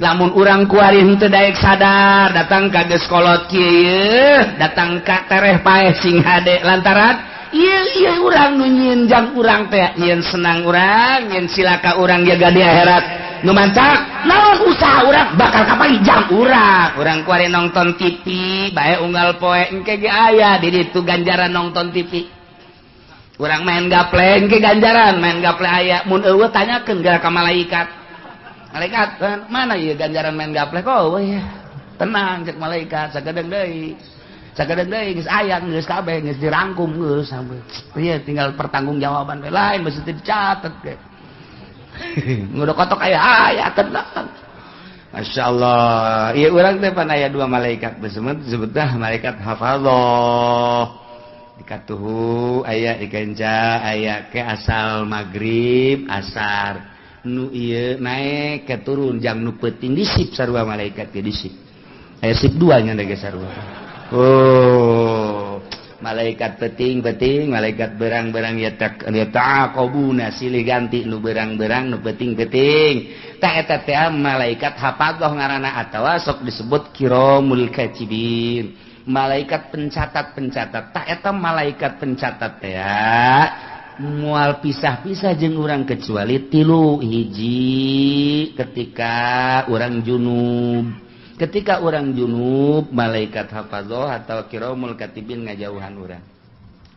Lamun urang kuari henteu daek sadar datang ka geus kolot kieu, datang ka tereh paeh sing hade lantaran ieu ieu urang nu nyieun jang urang teh, nyieun senang urang, nyieun silaka urang jaga di akhirat. Nu mancak naon usaha urang bakal kapanggih jang urang. Urang kuari nonton TV bae unggal poe, engke ge aya di ditu ganjaran nonton TV. Urang main gaple, engke ganjaran main gaple aya. Mun eueuh tanyakeun geura ka malaikat. Malaikat, mana ieu ganjaran main gaple kok eueuh ya? Tenang cek malaikat, sagedeung deui. Sagedeung deui geus aya, geus kabeh geus dirangkum geus sampe. Ieu tinggal pertanggungjawaban we, lain mesti dicatet ge. Ngudah kotok aya aya tenang. Masya Allah. Ieu urang teh pan aya dua malaikat besemet disebut dah malaikat hafadzah. Dikatuhu aya dikenca aya ke asal maghrib asar. Nu ieu naik ke turun jam nu peuting disip sarua malaikat ge disip. Aya sip dua nya ge sarua. Oh, malaikat peuting-peuting, malaikat berang-berang ya tak yataqabuna silih ganti nu berang-berang nu peuting-peuting. Tah eta teh malaikat hafadzah ngaranna atawa sok disebut kiramul katibin. Malaikat pencatat-pencatat. Tah eta malaikat pencatat teh mual pisah-pisah jeung urang kecuali tilu hiji ketika urang junub. Ketika urang junub malaikat hafadzah atau kiramul katibin ngajauhan urang.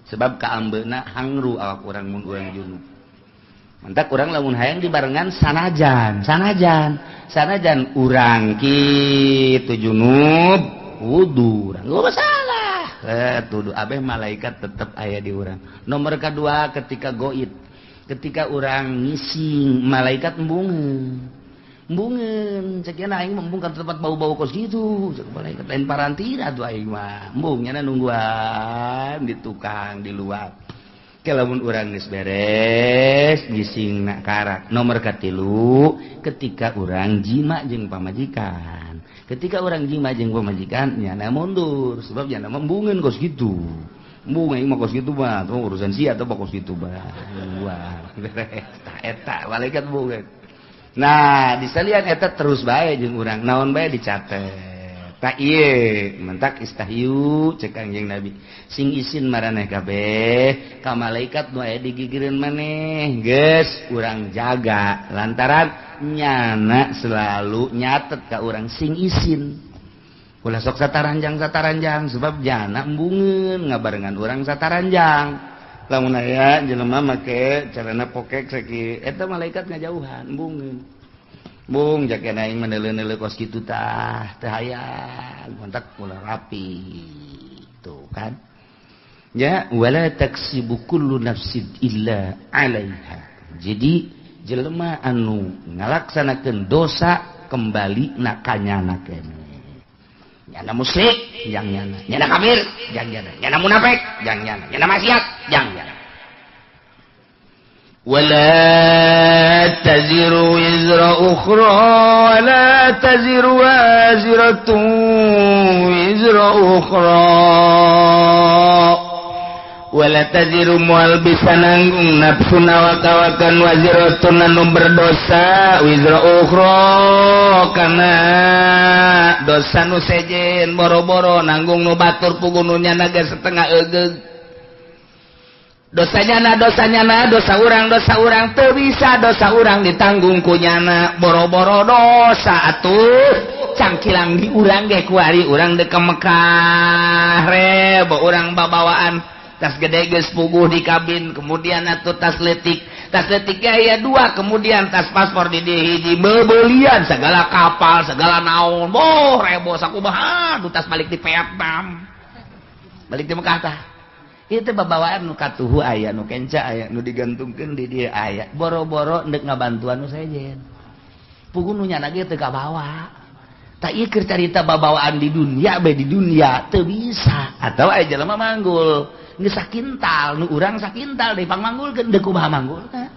Sebab kaambeuna hangru awak urang mun urang junub. Mantak urang lamun hayang dibarengan sanajan, sanajan, sanajan urang kitu junub wudu urang. Eueuh masalah. Tuduh abeh malaikat tetep aya di urang. Nomor kedua ketika goib, ketika urang ngising malaikat embungeun. Embungeun cek nya aing embung ka tempat bau-bau kos kitu, cek malaikat lain parantina atuh aing mah. Embung nya nungguan di tukang di luar. Ke lamun urang geus beres ngising nak karak. Nomor katilu ketika urang jima jeung pamajikan. Ketika orang jima jeung pamajikan nyana mundur sebab nyana embungeun kos kitu. Embung aing mah kos kitu mah urusan sia atau kos kitu mah. Wah, beres tah eta malaikat embungeun. Nah, disalian eta terus bae jeung urang naon bae dicatet. Tah ieu mentak istahyu cek Kangjeng Nabi. Sing isin maraneh kabeh ka malaikat nu aya digigireun maneh. Geus urang jaga lantaran nyana selalu nyatet ka urang sing isin. Ulah sok sataranjang-sataranjang sebab jana embungeun ngabarengan urang sataranjang. Lamun aya jelema make carana pokek sakieu eta malaikat ngajauhan embungeun. Bung jakena aing meneuleuh-neuleuh kos kitu tah teu hayang kontak ulah rapi tuh kan ya wala taksibu kullu nafsin illa 'alaiha. Jadi jelema anu ngalaksanakeun dosa kembali na kanyana keneh. Nyana musyrik jang nyana, nyana kafir jang nyana, nyana munafik jang nyana, nyana maksiat jang nyana. Wala taziru wizra ukhra wala taziru waziratun wizra ukhra. Wala taziru mual bisa nanggung nafsu nawakawakan waziratun anu berdosa wizra ukhra kana dosa nu sejen boro-boro nanggung nu batur puguh nu nyana ge setengah egeug. Dosa nyana, dosa nyana, dosa urang teu bisa dosa urang ditanggung ku nyana boro-boro dosa atuh cangkilang di urang ge kuari urang deuk ka Mekah rebo urang babawaan tas gede geus puguh di kabin kemudian atuh tas leutik ge aya dua kemudian tas paspor di dieu hiji bebeulian segala kapal segala naon boh rebo sakumaha du tas balik di Vietnam balik di Mekah tah. Itu babawaan nu katuhu aya nu kenca aya nu digantungkeun di dieu aya boro-boro ndek ngabantuan nu sejen puguh nu nyana ge teu kabawa. Tah ieu keur carita babawaan di dunia bae di dunia teu bisa atawa aya jelema manggul geus sakintal nu urang sakintal deui pangmanggulkeun deuk kumaha manggulna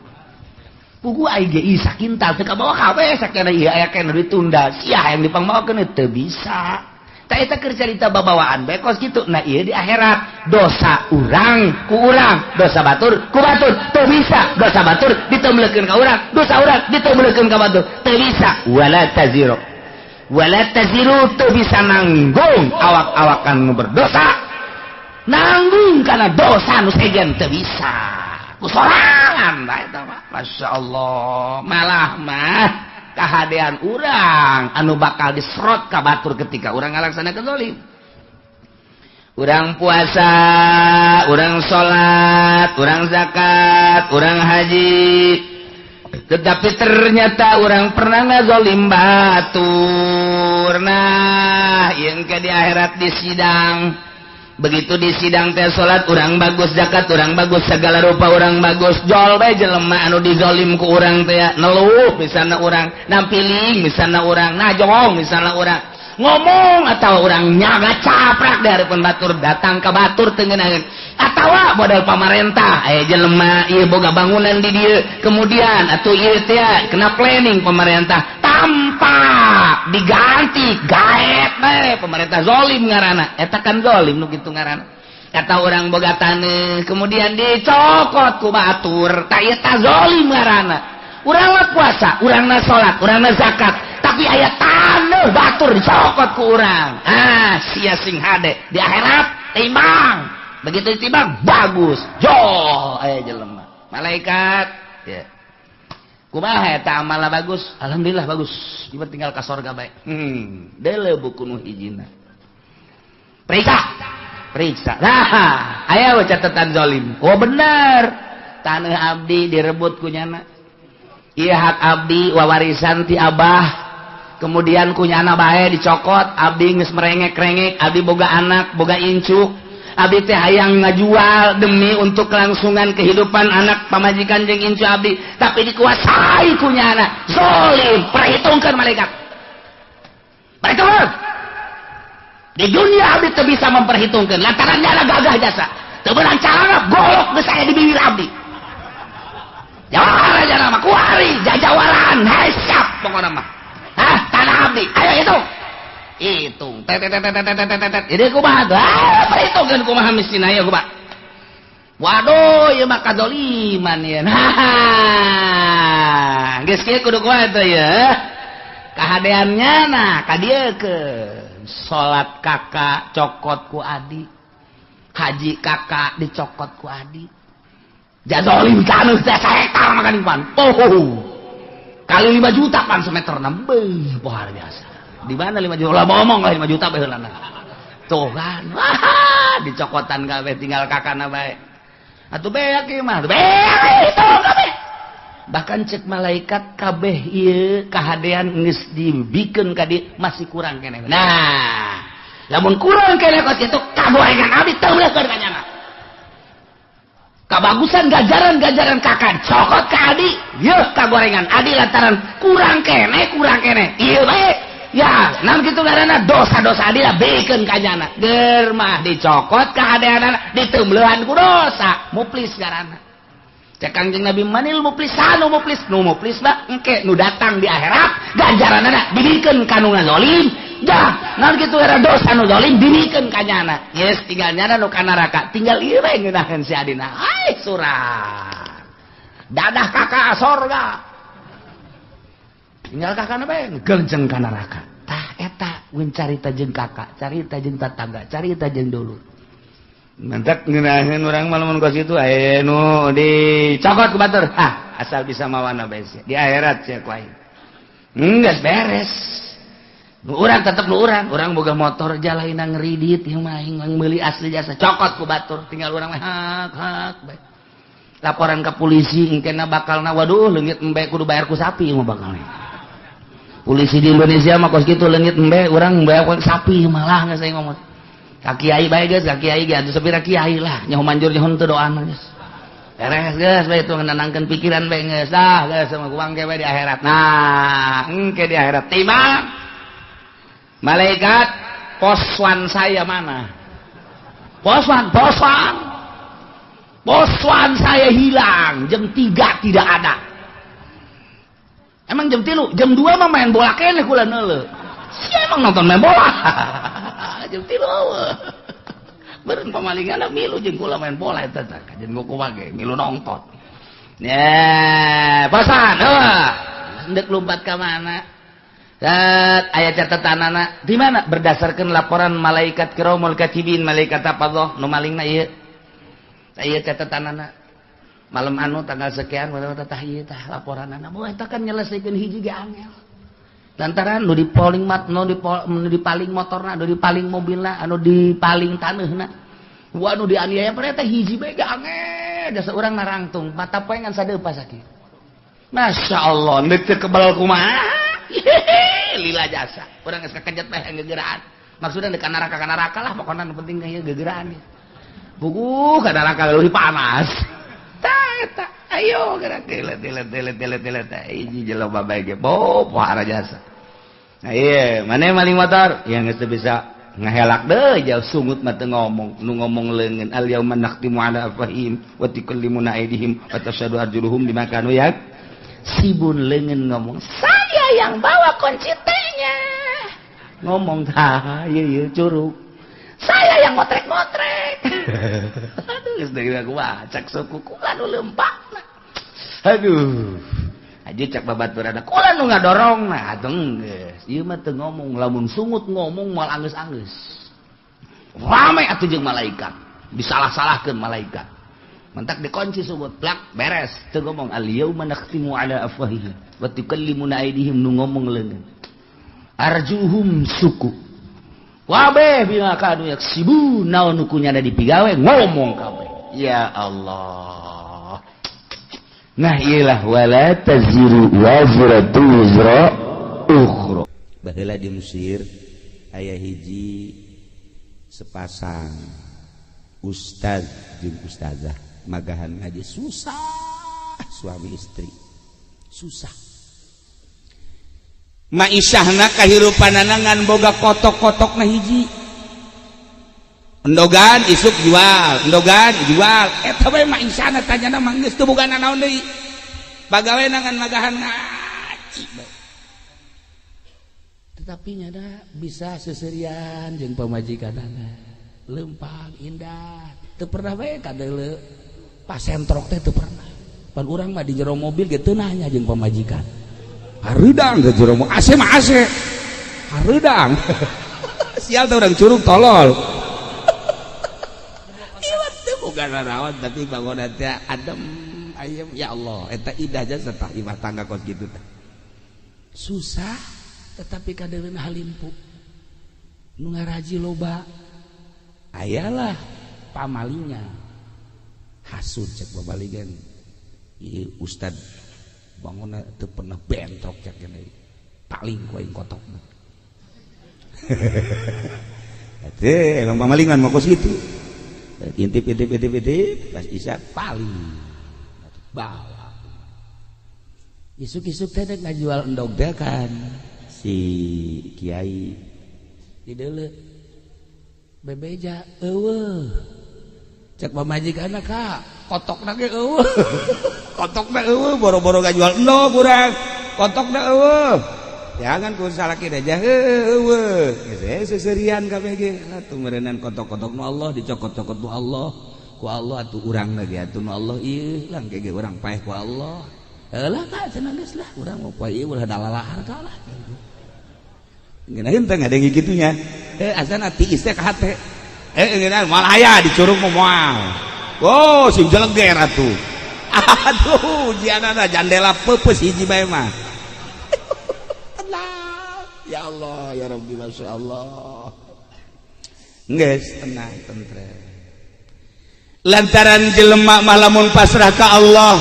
puguh aing ge sakintal teu kabawa kabeh sakena ieu aya keneh ditunda sia hayang dipangmawakeun teu bisa. Tah eta keur carita babawaan bae kos kitu. Nah ieu di akhirat dosa urang ku urang, dosa batur ku batur, teu bisa dosa batur ditemblekeun ka urang, dosa urang ditemblekeun ka batur, teu bisa. Wala taziru Wala taziru teu bisa nanggung awak-awakan nu berdosa. Nanggung karena dosa nu sejen teu bisa. Ku sorangan bae eta mah. Masya Allah, malah mah kahadean urang anu bakal diserot ka batur ketika urang ngalaksanakeun zalim. Urang puasa, urang salat, urang zakat, urang haji. Tetapi ternyata orang pernah ngazolim batur. Nah, yang ke di akhirat di sidang. Begitu di sidang teh salat urang bagus, zakat urang bagus, segala rupa urang bagus. Jol bae jelema anu dizolim ku urang teh neluh misalna urang, nampiling misalna urang, najong misalna urang. Ngomong atau orang nyaga caprak dari pun batur datang ke batur tengenaheun atawa modal pamarentah aya jelema ieu boga bangunan di dieu kemudian atuh ieu teh kena planning pemerintah tanpa diganti gaet bae pemerintah zalim ngaranna eta kan zalim nu kitu ngaranna kata orang boga taneuh kemudian dicokot ku batur ta ieu ta zalim ngaranna. Urang mah puasa, urang mah salat, urang mah zakat, tapi aya taneuh batur dicokot ku urang. Ah, sia sing hade di akhirat timbang. Begitu ditimbang bagus. Jol aya jelema. Malaikat ya. Kumaha eta amalna bagus? Alhamdulillah bagus. Ieu tinggal ka sorga bae. Deuleu buku nu hijina. Periksa. Periksa. Nah, aya we catatan zalim. Oh bener. Taneuh abdi direbut ku nyana. Iya hak abdi wawarisan ti abah kemudian kunyana bae dicokot abdi geus merengek-rengek abdi boga anak boga incu abdi teh hayang ngajual demi untuk kelangsungan kehidupan anak pamajikan jeung incu abdi tapi dikuasai kunyana zalim. Perhitungkan malaikat, perhitungkan di dunia abdi teu bisa memperhitungkan lantaran nyana gagah jasa teu beunang carana golok geus aya di bibir abdi. Jawara jana mah kuari jajawaran hisap pokona mah. Hah, tanah abdi. Ayo hitung. Hitung. Tet tet tet tet tet tet. Jadi kumaha tuh? Ah, perhitungkeun kumaha miskin aya kumaha. Waduh, ieu mah kadzaliman ieu. Nah, geus kieu kudu kumaha teh ya? Kahadeannya nah ka dieu keun. Salat kakak cokot ku adi. Haji kakak dicokot ku adi. Jazolim taneuh teh sahektar makan pan. Oh. Kali 5 juta pan semeter nambah luar biasa. Di mana 5 juta? Lah ngomong lah 5 juta bae heulana. Tuh kan. Wah, dicokotan kabeh tinggal kakana bae. Atuh beak ieu mah. Beak itu kabeh. Bahkan cek malaikat kabeh ieu kahadean geus dibikeun ka dieu masih kurang keneh. Nah, lamun kurang keneh kos kitu kagorengan abdi teu meuleuh ka nyana. Kabagusan gajaran-gajaran kakak cokot ke adi yeuh kagorengan adi lantaran kurang kene ieu bae ya nam kitu ngaranna dosa-dosa adi lah bikeun ka nyana ger mah dicokot ka adeanana diteumleuhan ku dosa muflis ngaranna. Cek Kangjeng Nabi manil muflis sanu muflis nu muflis mah engke nu datang di akhirat gajaranana dibikeun ka nu ngazolim. Dah, naon kitu era dosa nu zalim dibikeun ka nyana. Geus tinggal nyana nu ka neraka, tinggal ieu we ngeunaheun si adina. Ai surah. Dadah kakak sorga. Tinggal kakakna bae ngegenjeng ka neraka. Tah eta mun carita jeung kakak, carita jeung tatangga, carita jeung dulur. Mantak ngeunaheun urang mah lamun kos kitu aya nu dicokot ku batur. Ah, asal bisa mawana bae sia. Di akhirat sia ku aing. Geus beres. Nu urang tetep nu urang, urang boga motor jalaina ngeridit ieu mah aing meuli asli jasa cokot ku batur tinggal urang mah hak hak bae. Laporan ke polisi engkena bakalna waduh leungit embe kudu bayar ku sapi mah bakalna. Polisi di Indonesia mah kos kitu leungit embe urang bayar ku sapi malah geus aing ngomong. Ka kiai bae geus, ka kiai ge atuh sapira kiai lah nyaho manjur nyaho teu doana geus. Beres geus bae itu nenangkeun pikiran bae geus dah geus sama kuang ge bae di akhirat. Nah, engke di akhirat timbang malaikat poswan saya mana? Poswan, poswan. Poswan saya hilang, jam 3 tidak ada. Emang jam 3, jam 2 mah main bola keneh kula neuleuh. Sia emang nonton main bola. Jam 3 eueuh. Beureun pamalingan milu jeung kula main bola eta teh, jeung kumaha ge milu nonton. Ya, poswan, eueuh. Endek lompat ka mana? Aya catatanana di mana berdasarkan laporan malaikat kiramul katibin, malaikat hafadzah nu malingna ieu. Ieu catatanana malam anu tanggal sekian tah ieu tah laporanana. Moal eta kan nyelesaikeun hiji ge angel. Lantaran nu dipaling mat nu dipaling motorna, nu dipaling mobilna, anu dipaling taneuhna. Wah nu dianiaya teh hiji bae ge angel. Jasa urang narangtung mata poe ngan sadeupa sakieu. Masya Allah, neuk teu kebal kumaha? Lila jasa orang geus kakejet teh gegeraan maksudna deuk ka neraka lah pokona nu penting ieu gegeraan buku ka neraka leuwih panas tah eta ayo gerak telet telet telet telet telet hiji jelema bae ge bo pohara jasa. Nah ieu maneh maling motor yang geus teu bisa ngahelak deui jauh sungut mah teu ngomong nu ngomong leungeun al yauma nakhtimu ala afwahihim wa tukallimuna aydihim wa tashhadu arjuluhum bima kanu yak sibun leungeun ngomong saya yang bawa kunci T-nya ngomong tah ieu ieu curug saya yang ngotrek-ngotrek. Aduh geus deui gua cak suku kula nu leumpakna. Aduh aja cak babaturana kula nu ngadorongna atuh geus ieu mah teu ngomong lamun sungut ngomong moal anggeus-anggeus rame atuh jeung malaikat disalah-salahkeun malaikat mentak dikunci sungut plak beres teu ngomong al yauma nakhtimu ala afwahihim wa tukallimuna aydihim nu ngomong leungeun arjuhum suku wabe bima kanu yaksibun naon nu kunyana dipigawe ngomong kabeh ya Allah. Nah iyalah wala taziru wazratu wizra ukhra. Baheula di Mesir aya hiji sepasang ustaz jeung ustazah magahan ngaji susah suami istri susah maisahna kahirupanana ngan boga kotok-kotokna hiji endogan isuk jual endogan jual eta bae maisahna tanyana mah geus teu boga nanaon deui pagawena ngan magahan ngaji bae tetapi nyana bisa seserian jeung pamajikanana leumpang indah teu pernah bae kadeuleu pasentrok teh teu pernah pan urang mah di jero mobil ge teu nanya jeung pamajikan hareudang ke jero mobil AC mah AC hareudang sial teh urang curug tolol ieu teh boga nanaon tapi bangunan teh adem ayem ya Allah eta indah jasa tah imah tangga kos kitu teh susah tetapi kadeuleuna halimpu nu ngaraji loba ayalah pamalinya hasud cek babaligan ieu ustad bangunna teu pernah bentrok cek gini paling ku aing kotokna. Atuh emang pamalingan mah kos kitu intip intip intip intip pas isya paling bawa isuk-isuk teh dek ngajual endog teh kan si kiai di deuleu bebeja eueuh cek pamajikanna ka kotokna ge eueuh kotokna eueuh boro-boro ngajual endog urang kotokna eueuh jangan ku salaki aja eueuh geus seserian kabeh ge atuh meureunnan kotok-kotok nu Allah dicokot-cokot nu Allah ku Allah atuh urangna ge atuh nu Allah ieu lang ge urang paeh ku Allah heulah ka cenah geus lah urang mau poe ieu ulah dalalahar ka lah ngeunaheun teh ngadenge kitunya asana tiis teh ka hate ngeunaheun moal aya dicurug mah moal oh sing jeleger atuh aduh ujianana jandela peupeus hiji bae mah tenang ya Allah ya Rabbi Masya Allah geus tenang tentrem lantaran jelema mah lamun pasrah ka Allah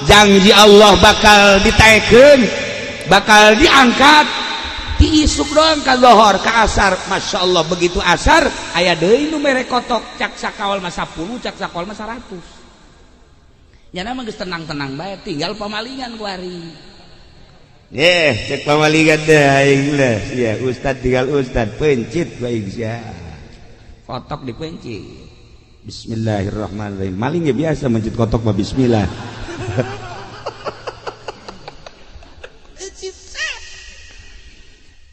janji Allah bakal ditaekeun bakal diangkat ti isuk doang ka lohor ka asar Masya Allah begitu asar aya deui nu mere kotok cak sakawal mah 10 cak sakawal mah 100 nyana mah geus tenang-tenang bae tinggal pamalingan kuari cek pamalingan teh aing lah sia ustad tinggal ustad pencit bae sia kotok dipencit bismillahirrahmanirrahim maling ya biasa mencit kotok mah bismillah.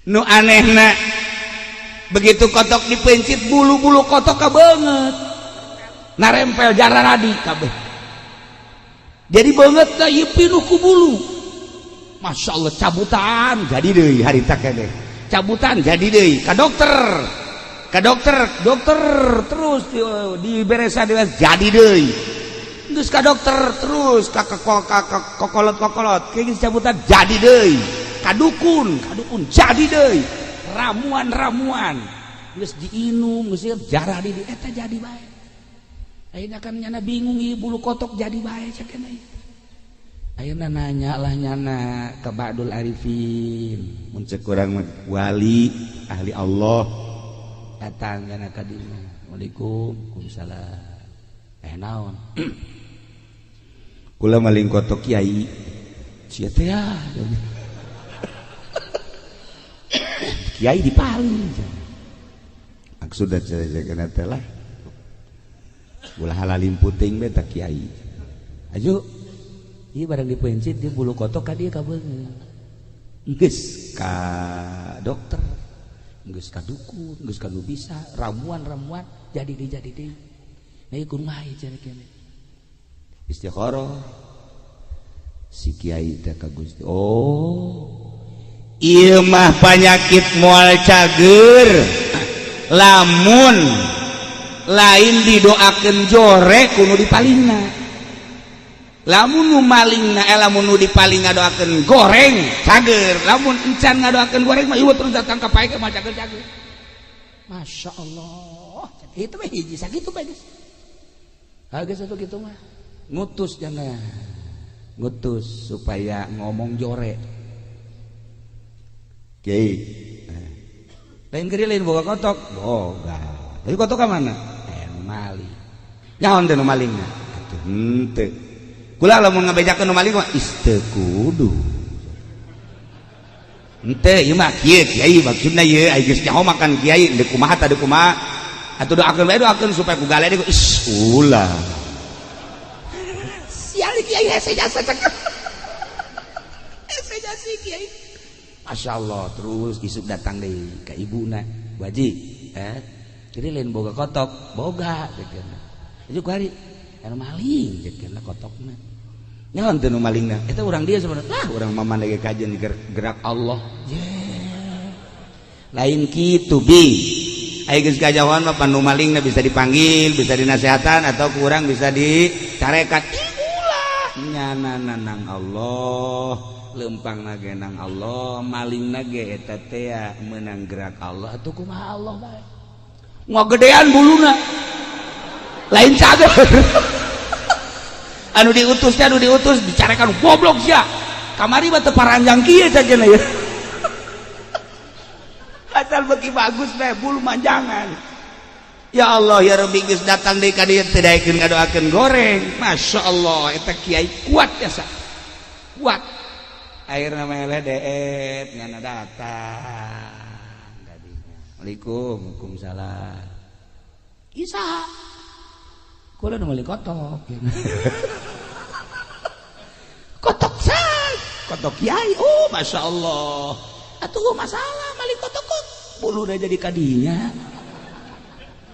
Nu anehna begitu kotok dipencit bulu-bulu kotok kabeungeut narempel jararadi kabeh jadi beungeut teh ieu pinuh ku bulu. Masya Allah cabutan jadi deui harita keneh. Cabutan jadi deui ka dokter. Ka dokter, dokter terus diberesa jadi deui. Geus ka dokter terus ka kokolot-kokolot kayak geus cabutan jadi deui. Ka dukun, ka dukun jadi deui. Ramuan-ramuan geus diinum geus jarah di eta jadi bae. Ayeuna kan nyana bingung ieu bulu kotok jadi bae cek keneh. Ayeuna nanya lah nyana ke Ba'dul Arifin mun cek urang wali ahli Allah datang nyana ka dinya. Assalamualaikum. Waalaikumsalam. Naon? Kula maling kotok kiai. Sia teh ya. Kiai dipaling. Maksudna cenah teh lah. Ulah halalim puting be tah kiai. Aju. Ieu barang dipencit di bulu kotok ka dieu ka beungeut. Geus ka dokter, geus ka dukun, geus ka nu bisa, ramuan-ramuan jadi deui jadi deui. Nah ieu kumaha ieu cenah kieu. Istikharah si kiai teh ka Gusti. Oh, ieu mah panyakit moal cager lamun lain didoakeun jore kudu dipalingna. Lamun nu malingna lamun nu dipaling ngadoakeun goreng cager, lamun encan ngadoakeun goreng mah ieu terus datang ka pae mah cager cager. Masya Allah, itu mah hiji sakitu bae geus. Ha geus atuh kitu mah. Ngutus jangan ngutus supaya ngomong jore. Kiai lain kiri lain boga kotok boga. Tapi kotok ka mana? Nu maling. Nyaon teh nu malingna? Atuh henteu. Kula lamun ngabejakeun nu maling mah is teu kudu. Henteu ieu mah kieu kiai maksudna ieu ai geus nyaho makan kiai deuk kumaha tah deuk kumaha. Atuh doakeun bae doakeun supaya ku gale deui is ulah. Sial kiai hese jasa cek. Hese jasa kiai. Masya Allah terus isuk datang deui ka ibuna Bu Haji jadi lain boga kotok boga cek anu kuari anu maling cek kotokna nyaon teu nu malingna eta urang dia sebenarnya lah urang mah maneh kajian gerak Allah lain kitu bi ai geus kajahoan mah nu malingna bisa dipanggil bisa dinasehatan atau kurang bisa dicarekan ulah nyana nang Allah lempang nage nang Allah maling nage eta teh menang gerak Allah atuh kumaha Allah bae ngagedean buluna lain cager anu diutus teh anu diutus dicarekan goblok sia kamari mah teu paranjang kieu cageuna ya asal beuki bagus bae bulu manjangan ya Allah ya Rabbi geus datang deui ka dieu teu daekeun ngadoakeun goreng Masya Allah eta kiai kuat ya sa kuat akhirna mah deet ngana datang kadinya Assalamualaikum waalaikumsalam Isa kula nu meuli kotok kotok say kotok kiai oh Masya Allah atuh masalah mali kotok kok buluna jadi kadinya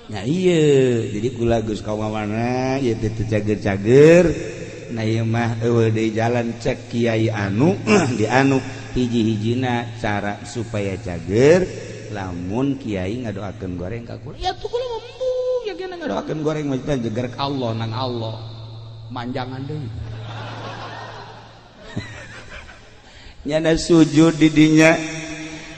nya ieu jadi kula geus ka mana ieu teh teu cager-cager nah ieu mah eueuh deui jalan cek kiai anu di anu hiji-hijina cara supaya cager lamun kiai ngadoakeun goreng ka kula ya tuh kula embung ya kena ngadoakeun goreng mah jeger ka Allah nang Allah manjangan deui nyana sujud di dinya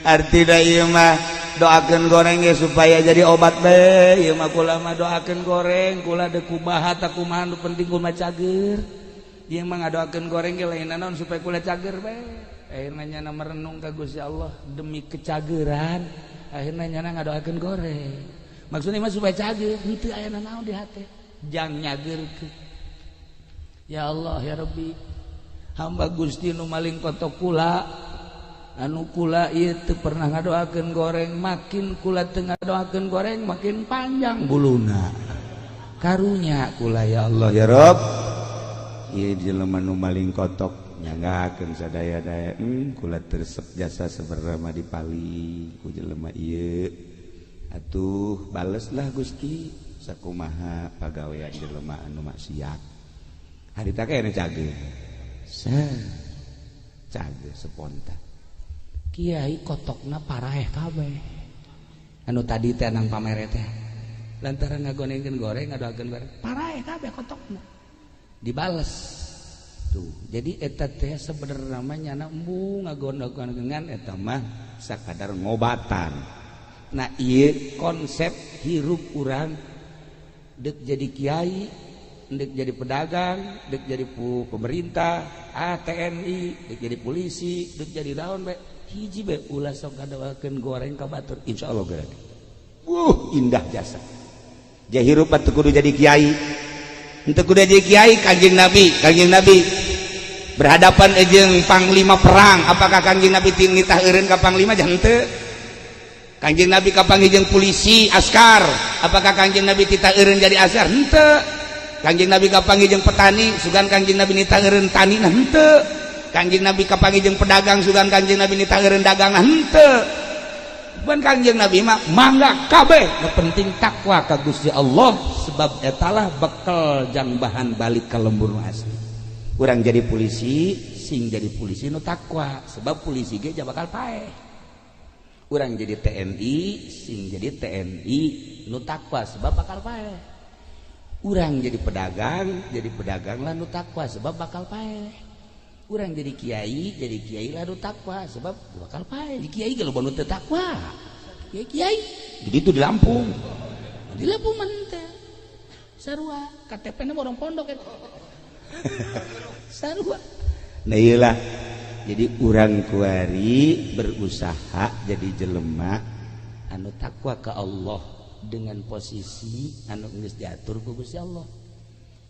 artina ieu mah doakeun goreng ge supaya jadi obat bae ieu mah kula mah doakeun goreng kula deuk kumaha ta kumaha nu penting kula cager ieu mah ngadoakeun goreng ge lain naon supaya kula cager bae akhirna nyana merenung ka Gusti Allah demi kecageran akhirna nyana ngadoakeun goreng maksudna mah supaya cager henteu aya naon di hate jang nyageurkeun ya Allah ya Rabbi hamba Gusti nu maling kotok kula anu kula ieu teu pernah ngadoakeun goreng makin kula teu ngadoakeun goreng makin panjang buluna karunya kula ya Allah ya Rabb ieu jelema nu maling kotok nyanggakeun sadaya-daya kula teresep jasa seberapa dipaling ku jelema ieu atuh baleslah Gusti sakumaha pagawean jelema anu maksiat harita kene cager Cage spontan. Kiai kotokna paraeh kabeh. Anu tadi teh nang pamere teh. Lantaran ngagonengkeun goreng ngadoakeun goreng, paraeh kabeh kotokna. Dibales. Tuh, jadi eta teh sebenarnya namanya nyana embung ngagonengkeun eta mah sakadar ngobatan. Nah, ieu konsep hirup urang dek jadi kiai, dek jadi pedagang, dek jadi pemerintah, TNI, dek jadi polisi, dek jadi naon bae. Hiji bae ulah sok ngadawakeun goreng ka batur, insyaallah geura. Indah jasa. Ja hirup teu kudu jadi kiai. Henteu kudu jadi kiai. Kanjeng Nabi, Kanjeng Nabi berhadapan jeung panglima perang, apakah Kanjeng Nabi nitah eureun ka panglima? Jangan teu. Kanjeng Nabi kapanggih jeung polisi askar, apakah Kanjeng Nabi titah eureun jadi askar? Henteu. Kanjeng Nabi kapanggih jeung petani, sugan Kanjeng Nabi nitah eureun tani? Nah, henteu. Kanjeng Nabi kapanggih jeung pedagang, sugan Kanjeng Nabi nitah eureun dagang? Nah, henteu. Bukan, Kanjeng Nabi mah mangga kabeh, nu penting takwa ka Gusti Allah, sebab etalah bekal jang bahan balik ka lembur nu asli. Urang jadi polisi, sing jadi polisi nu takwa, sebab polisi ge bakal paeh. Urang jadi TNI, sing jadi TNI nu takwa, sebab bakal paeh. Urang jadi pedagang, jadi pedagang lah nu takwa, sebab bakal paeh. Urang jadi kiai, jadi kiai lah nu takwa, sebab bakal paeh. Di kiai kalau nu teu takwa, kiai kiai jadi itu di Lampung, di Lampung mah teh sarua KTP na orang pondok eta sarua. Nah, iyalah, jadi urang kuari berusaha jadi jelema anu takwa ke Allah dengan posisi anu geus diatur ku Gusti Allah.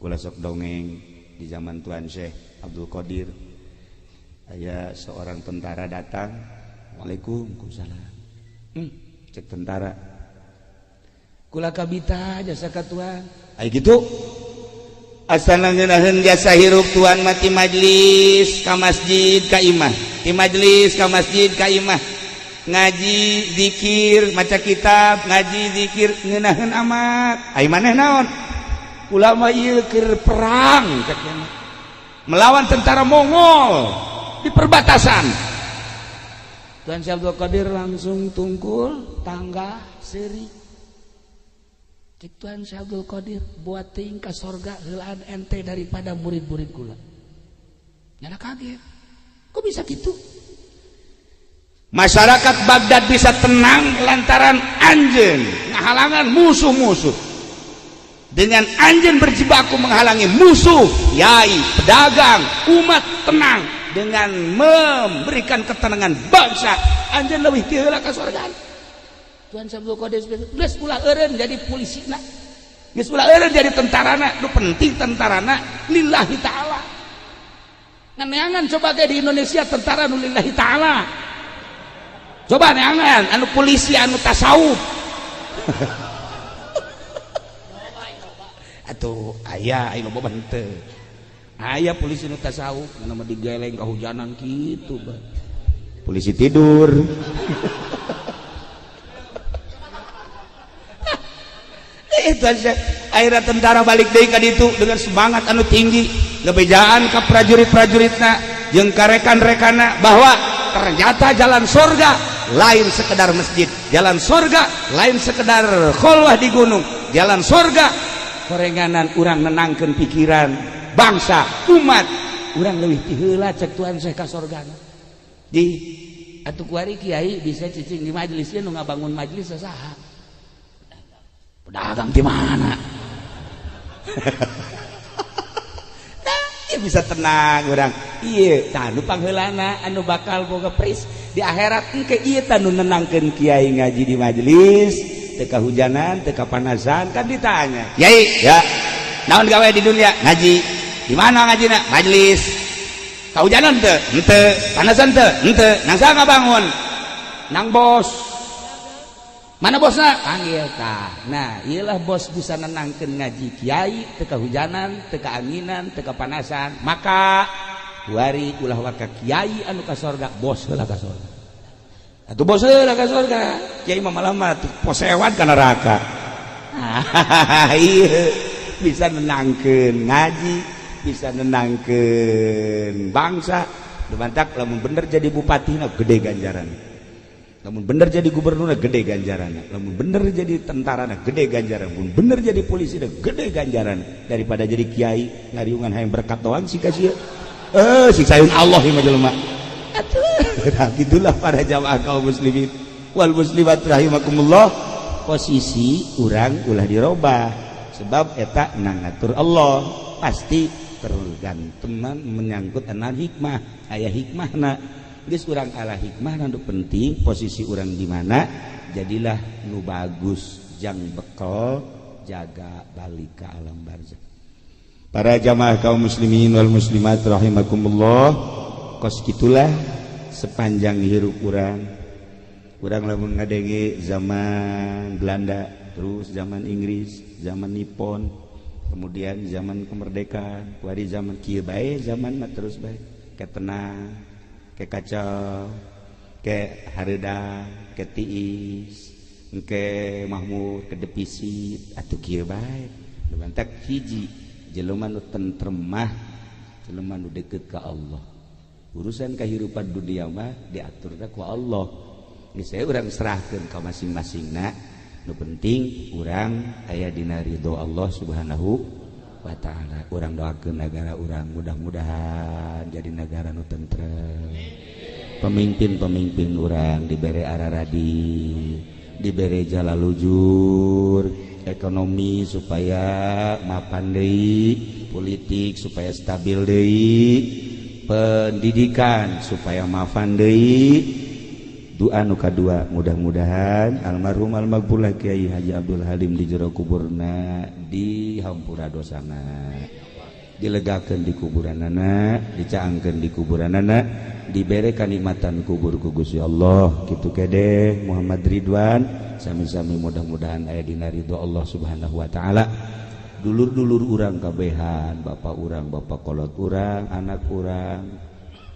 Kula sok dongeng di zaman Tuan Syekh Abdul Qadir, aya seorang tentara datang. Waalaikumsalam. Cek tentara, kula kabita jasa ka tuan. Ay gitu, asal ngeunaheun jasa hirup tuan mati majlis ka masjid ka imah, di majlis ka masjid ka imah, ngaji, zikir, maca kitab, ngaji, zikir, ngeunaheun amat. Ai maneh naon? Ulama ieu keur perang, cek, melawan tentara Mongol di perbatasan. Tuan Syekh Abdul Qadir langsung tungkul tangga seuri. Cek Tuan Syekh Abdul Qadir, buat ting ka sorga heulaan ente daripada murid-murid kula. Nyana kaget, kok bisa gitu? Masyarakat Baghdad bisa tenang lantaran anjeun ngahalangan musuh-musuh. Dengan anjeun berjibaku menghalangi musuh, yai, pedagang, umat tenang. Dengan memberikan ketenangan bangsa, anjeun lebih ti heula ka sorga. Tuan Syekh Abdul Qadir geus ulah eureun jadi polisi na, geus ulah eureun jadi tentarana, nu penting tentarana lillahi ta'ala. Nganeangan coba ge di Indonesia tentara nu lillahi ta'ala. Coba neangan anu polisi anu tasawuf. Atuh aya, aya loba henteu. Aya polisi nu tasawuf, mana mah digeleng kehujanan kitu bah. Polisi tidur. Itu aja. Akhirnya tentara balik deui ka ditu dengan semangat anu tinggi, ngebejaan ka prajurit-prajuritna jeung ka rekan-rekanna bahwa ternyata jalan surga lain sekedar masjid, jalan surga lain sekedar kholwah di gunung, jalan surga korenganan urang nenangkeun pikiran bangsa umat urang leuwih ti heula, cek Tuhan saya, ka sorgana. Di atuh kuari kiai bisa cicing di majelis, nu ngabangun majelis saha? Pedagang di mana? Nah, bisa tenang urang. Iya, tanu pangheulana anu bakal boga pris di akhirat engke. Ieu tanu nenangkeun kiai ngaji di majelis teu kahujanan, teu kapanasan. Kan ditanya, "Kiai, ya naon gawe di dunia?" "Ngaji." "Di mana ngajina?" "Majelis." "Kahujanan teu?" "Henteu." "Panasan teu?" "Henteu." "Nang saha ngabangun?" "Nang bos." "Mana bosna? Panggil." Tah, nah iyalah bos bisa nenangkeun ngaji kiai teu kahujanan, teu kaanginan, teu kapanasan. Maka kuari ulah waka kiai anu ka sorga, bos heula ka sorga. Atuh bos heula ka sorga, kiai mah malah mah posewan ka neraka. Iya, bisa nenangkeun ngaji, bisa nenangkeun bangsa, Lumantak lamun bener jadi bupati na gede ganjaran, lamun bener jadi gubernur na gede ganjaran, lamun bener jadi tentara na gede ganjaran, lamun bener jadi polisi na gede ganjaran daripada jadi kiai ngariungan hayang berkat doang sih kasih siksayun Allah ieu mah jelema. Atuh nah, gitulah para jamaah kaum muslimin wal muslimat rahimakumullah. Posisi urang ulah dirobah sebab eta ngatur Allah pasti tergantungan menyangkut anak hikmah aya hikmahna geus urang ala hikmah. Nu penting posisi urang di mana, jadilah nu bagus jang bekal jaga balik ke alam barzah. Para jamaah kaum muslimin wal muslimat rahimakumullah, kos gitulah sepanjang hirup urang. Urang lamun ngadenge zaman Belanda, terus zaman Inggris, zaman Nippon, kemudian zaman kemerdekaan, kuari zaman kieu bae, zaman mah terus bae ke tenang, ke kacau, ke hareudang, ke tiis, ke mahmur, ke defisit, atuh kieu bae. Mantak hiji jelema nu tentrem mah jelema nu deket ka Allah. Urusan kehidupan dunia mah diatur ku Allah. Geus saya urang serahkeun ka masing-masingna. Nu penting urang aya dina ridho Allah Subhanahu wa taala. Urang doakeun negara urang mudah-mudahan jadi negara nu tentrem. Pemimpin-pemimpin urang dibere araradi, dibere jala lujur, ekonomi supaya mapan deui, politik supaya stabil deui, pendidikan supaya mapan deui. Doa nu kadua, mudah-mudahan almarhum almaghfurlah Kiai Haji Abdul Halim di jero kuburna dihampura dosana, dilegakeun di kuburanana, dicaangkeun di kuburanana, dibere kanikmatan kubur ku Gusti Allah. Kitu kede Muhammad Ridwan sami-sami mudah-mudahan aya dina ridho Allah Subhanahu wa taala. Dulur-dulur urang kabehan, bapak urang, bapak kolot urang, anak urang,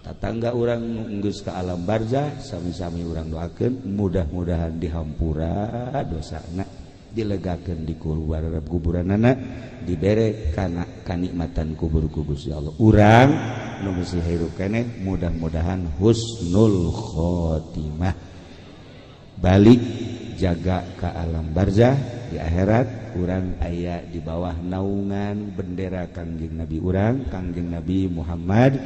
tatangga urang geus ka alam barzah, sami-sami urang doakeun mudah-mudahan dihampura dosana, dilegakeun di kuburanana, dibere kana kanikmatan kubur ku Gusti Allah. Urang nu masih hirup keneh mudah-mudahan husnul khotimah, balik jaga ke alam barzah di akhirat urang aya di bawah naungan bendera Kangjeng Nabi urang, Kangjeng Nabi Muhammad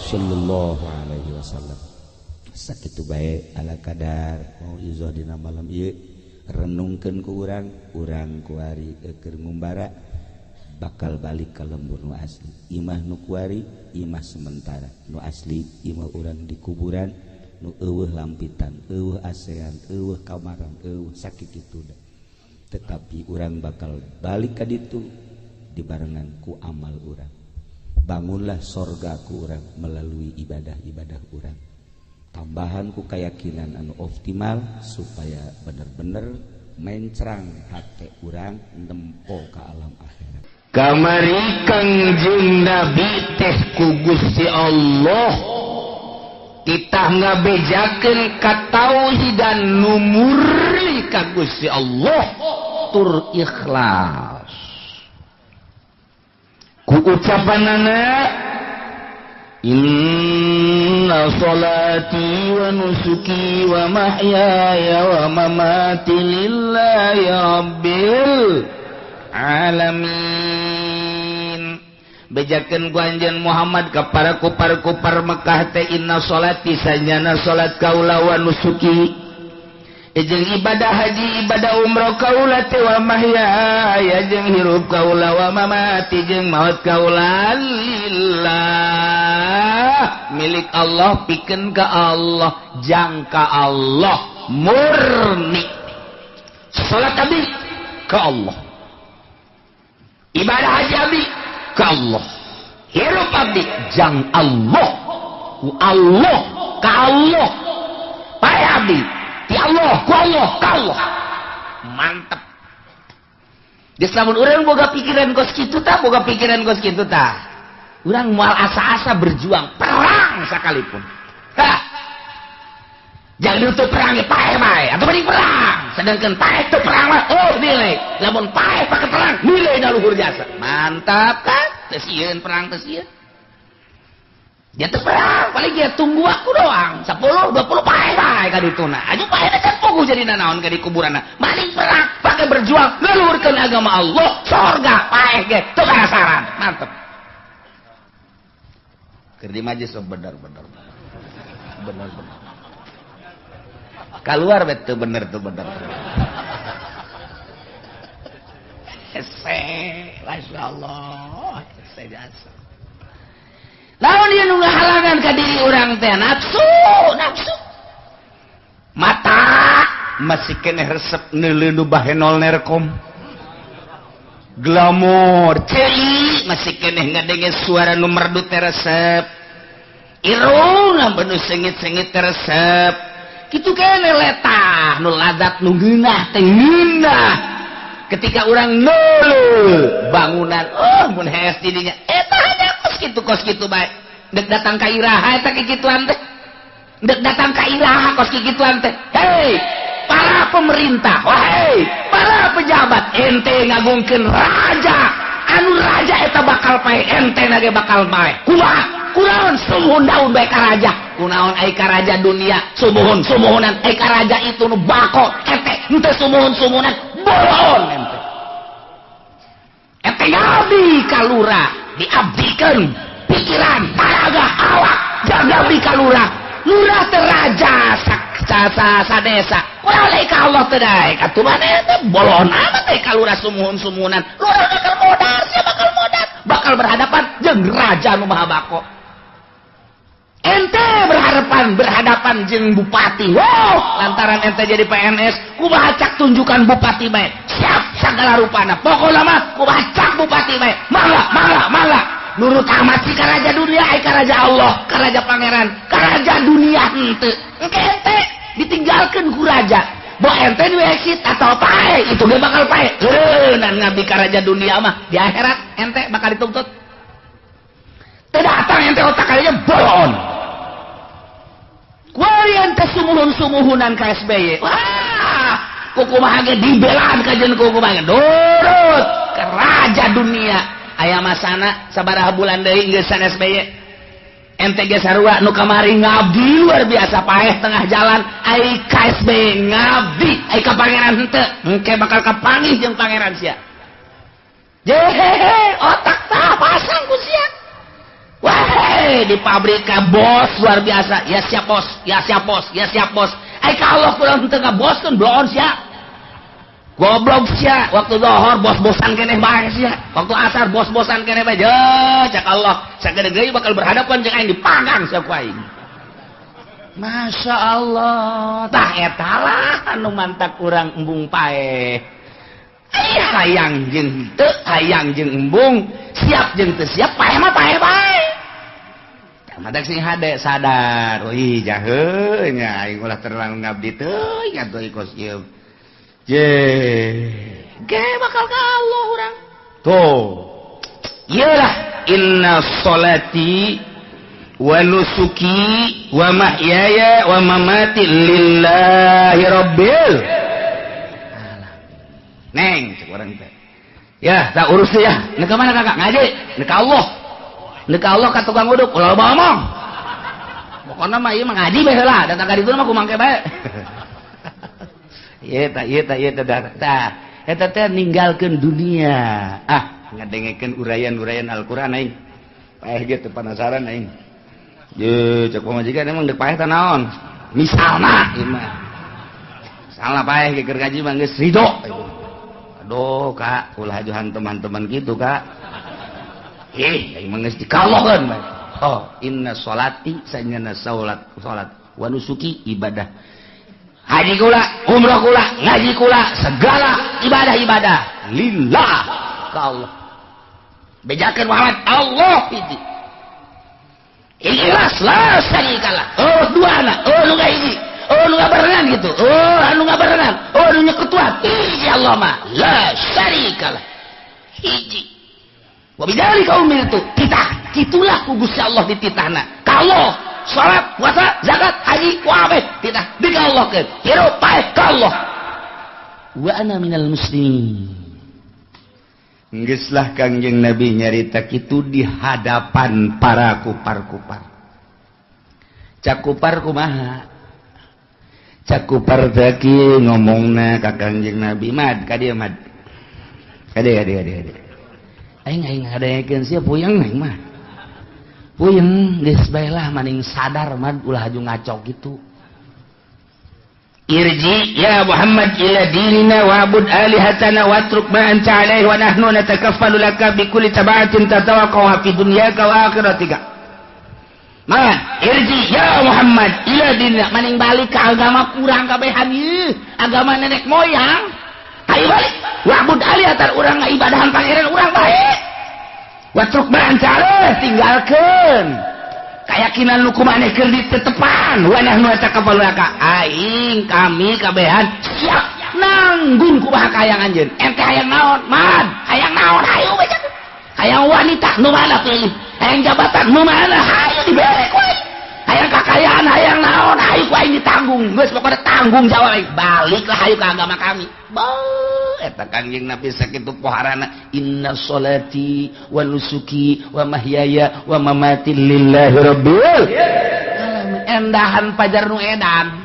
sallallahu alaihi wasallam. Sakitu bae ala kadar mauizah dina malam ieu. Renungkeun ku urang, urang kuari keur ngumbara bakal balik ka lembur nu asli. Imah nu kuari imah sementara, nu asli imah urang di kuburan nu eueuh lampitan, eueuh asean, eueuh kamaran, eueuh sakit itu. Tetapi urang bakal balik ka ditu dibarengan ku amal urang. Bangunlah sorga ku urang melalui ibadah-ibadah urang, tambahan ku keyakinan anu optimal supaya bener-bener mencrang hati urang nempo ke alam akhirat. Kamari Kangjeng Nabi teh ku Gusti Allah titah ngabejakeun katauhidan nu murni ka Gusti Allah tur ikhlas ku ucapanana inna salati wa nusuki wa mahyaya wa mamati lillahi rabbil alamin. Bejakeun ku anjeun Muhammad ka para kupar-kupar Mekah teh inna salati sajana salat kaula wa nusuki jeung ibadah haji ibadah umroh kaula teh wa mahyaya jeung hirup kaula wa mamati jeung maut kaula lillah milik Allah pikeun ka Allah jangka Allah murni. Salat abdi ka Allah, ibadah haji abdi ka Allah, hirup abdi jang Allah, ku Allah ka Allah, pae abdi ti Allah ku Allah ka Allah. Mantep. Geus lamun urang boga pikiran kos kitu tah, boga pikiran kos kitu tah, urang moal asa-asa berjuang perang sekalipun. Hah. Jangan ditutup perang pae bae atau mending perang. Sedangkan pae itu perang mah oh nilai. Lamun pae pake perang nilai na luhur jasa. Mantap kan? Teu sieun perang teu sieun. Dia teu perang, paling dia tunggu aku doang. 10, 20 paeh bae ka dituna. Aju paeh teh puguh jadi nanaon ka di kuburanna. Maling perang, pakai berjuang ngeluhurkeun agama Allah, sorga paeh ge teu karasaran. Mantep. Keur di majelis bener bener. Bener bener. Keluar betul bener tuh bener. Hese, Masya Allah, hese jasa. Lawan dia nu ngahalangan ka diri urang teh nafsu, nafsu. Mata masih keneh resep neuleuh nu bahenol nerkom. Glamor, ceuli masih keneh ngadenge suara nu merdu teh resep. Irungna nu sengit-sengit teh resep. Kitu keneh letah nu ladat nu ngeunah teh ngeunah. Ketika urang neuleuh bangunan, oh mun hees didinya eta hanya kos kitu bae. Dek datang ka iraha eta kikituan teh. Dek datang ka iraha kos kikituan teh. Hei, para pemerintah, wahai para pejabat, ente ngagungkeun raja. Anu raja eta bakal pae, ente nage bakal pae. Kumaha? Kunaon sumuhun daun bae ka raja? Kunaon ai ka raja dunia? Sumuhun sumuhunan ai ka raja itu nu bako ente henteu sumuhun-sumuhunan bolon ente. Ente ngabdi ka lurah, diabdikeun pikiran, taraga, awak, janggabi ka lurah. Lurah teh raja sa desa. Kunaon ai ka Allah teh daek? Atuh maneh teh bolon amat ai ka lurah sumuhun-sumuhunan. Lurah bakal modar, sia bakal modar, bakal berhadapan jeung raja nu maha bako. Ente berhadapan jeung bupati. Wow, lantaran ente jadi PNS, kumaha cak tunjukan bupati bae. Siap sagala rupana. Pokona mah kumaha cak bupati bae. Mangga, mangga, mangga. Nurut amat sih ka raja dunia, ai ka raja Allah, ka raja pangeran, ka raja dunia henteu. Engke ente ditinggalkeun ku raja. Bo ente nu exit atau pae, itu ge bakal pae. Leunan ngabdi ka raja dunia mah di akhirat ente bakal dituntut. Teu datang ente otak kalinya bolon. Kuari ente sumuhun-sumuhunan ka SBY. Wah, kukumaha ge dibelaan ka jeung kukumaha ge nurut ka raja dunia. Aya masana sabaraha bulan deui geus SBY. Ente ge sarua nu kamari ngabdi luar biasa paeh tengah jalan ai ka SBY ngabdi ai ka pangeran henteu. Engke bakal kapanggih jeung pangeran sia. Jehehe, otak tah pasang ku sia. Wah, di pabrik bos luar biasa. Ya siap bos, ya siap bos, ya siap bos. Ai ka Allah kurang henteu ngaboskeun bloon sia. Goblok sia, waktu zuhur bos-bosan keneh bae sia. Waktu asar bos-bosan keneh bae. Je, cak Allah, sagede deui bakal berhadapan jeung aing dipanggang sia ku aing. Masya Allah, tah eta lah anu mantak urang embung paeh. Ai hayang jeung henteu, hayang jeung embung, siap jeung teu siap, paeh mah paeh bae. Madak sing hade sadar, ih jaheul nya aing ulah terlalu ngabdi teuing atuh kos ieu. Je, ge bakal ka Allah urang. Tuh. Iyalah inna sholati wa nusuki wa mahyaya wa mamati lillahi rabbil alamin. Neng cek urang teh. Ya, tak urus ya. Nek ka mana kakak? Ngaji. Nek ka Allah. Nek ka Allah ka tukang uduk ulah loba omong. Pokona mah ieu mah ngaji bae heula, datang ka ditu mah kumangke bae. Ieu tah ieu tah ieu tah tah. Eta teh ninggalkeun dunia. Ah, ngadengekeun uraian-uraian Al-Qur'an aing. Paeh ge teu penasaran aing. Ye, cek pamajikan emang deuk paeh teh naon? Misalna ieu mah. Misalna paeh ge keur ngaji mah geus ridho. Aduh, Kak, ulah aju hantem-hanteman kitu, Kak. Ih, aing mah geus dikalokeun bae. Oh, inna sholati sanyana salat salat wa nusuki ibadah. Haji kula, umroh kula, ngaji kula, segala ibadah-ibadah lillah ka Allah. Bejakeun Muhammad Allah hiji. Ikhlas la syarikalah. Oh dua anak, oh nu hiji, oh nu ngabarengan gitu, oh anu ngabarengan, oh nu nyekutuan. Hiji Allah mah la syarikalah. Hiji. Wa bidzalika umirtu. Titah, kitulah ku Gusti Allah dititahna. Ka Allah, salat, puasa, zakat, haji, kabeh titah dikallahkeun. Hirup paeh ka Allah. Wa ana minal muslimin. Geuslah Kangjeng Nabi nyarita kitu di hadapan para kupar-kupar. Cakupar kumaha? Cakupar teh ngomongna ka Kangjeng Nabi mad ka dieu mad. Ka dieu ka dieu. Aing aing ngadengekeun sia puyeng aing mah. Puyeng geus bae lah maning sadar mad ulah haju ngaco kitu. Irji ya Muhammad ila dinina wa'bud alihatana watruk ma anta alaihi wa nahnu natakaffalu laka bi kulli tabatin tatawaqqa fi dunyaka wa akhiratika. Man irji ya Muhammad ila dinina maning balik ke agama kurang kabehan ieu, agama nenek moyang. Ayo balik wa'bud alihatan urang ngibadahan pangeran urang bae. Watruk ma anta alaihi tinggalkeun keyakinan lu kumaneh keur ditetepan wa nahnu natakaffalu laka aing kami kabehan siap nanggung kumaha kahayang anjeun ente hayang naon mad hayang naon hayu bae hayang wanita nu mana pilih hayang jabatan nu mana hayu dibere ku aing hayang kakayaan hayang naon hayu ku aing ditanggung geus pokona tanggung jawab aing baliklah hayu ka agama kami. Eta Kangjeng Nabi sakitu poharana inna sholati wa nusuki wa mahyaya wa mamati lillahi rabbil alamin. Endahan pajar nu edan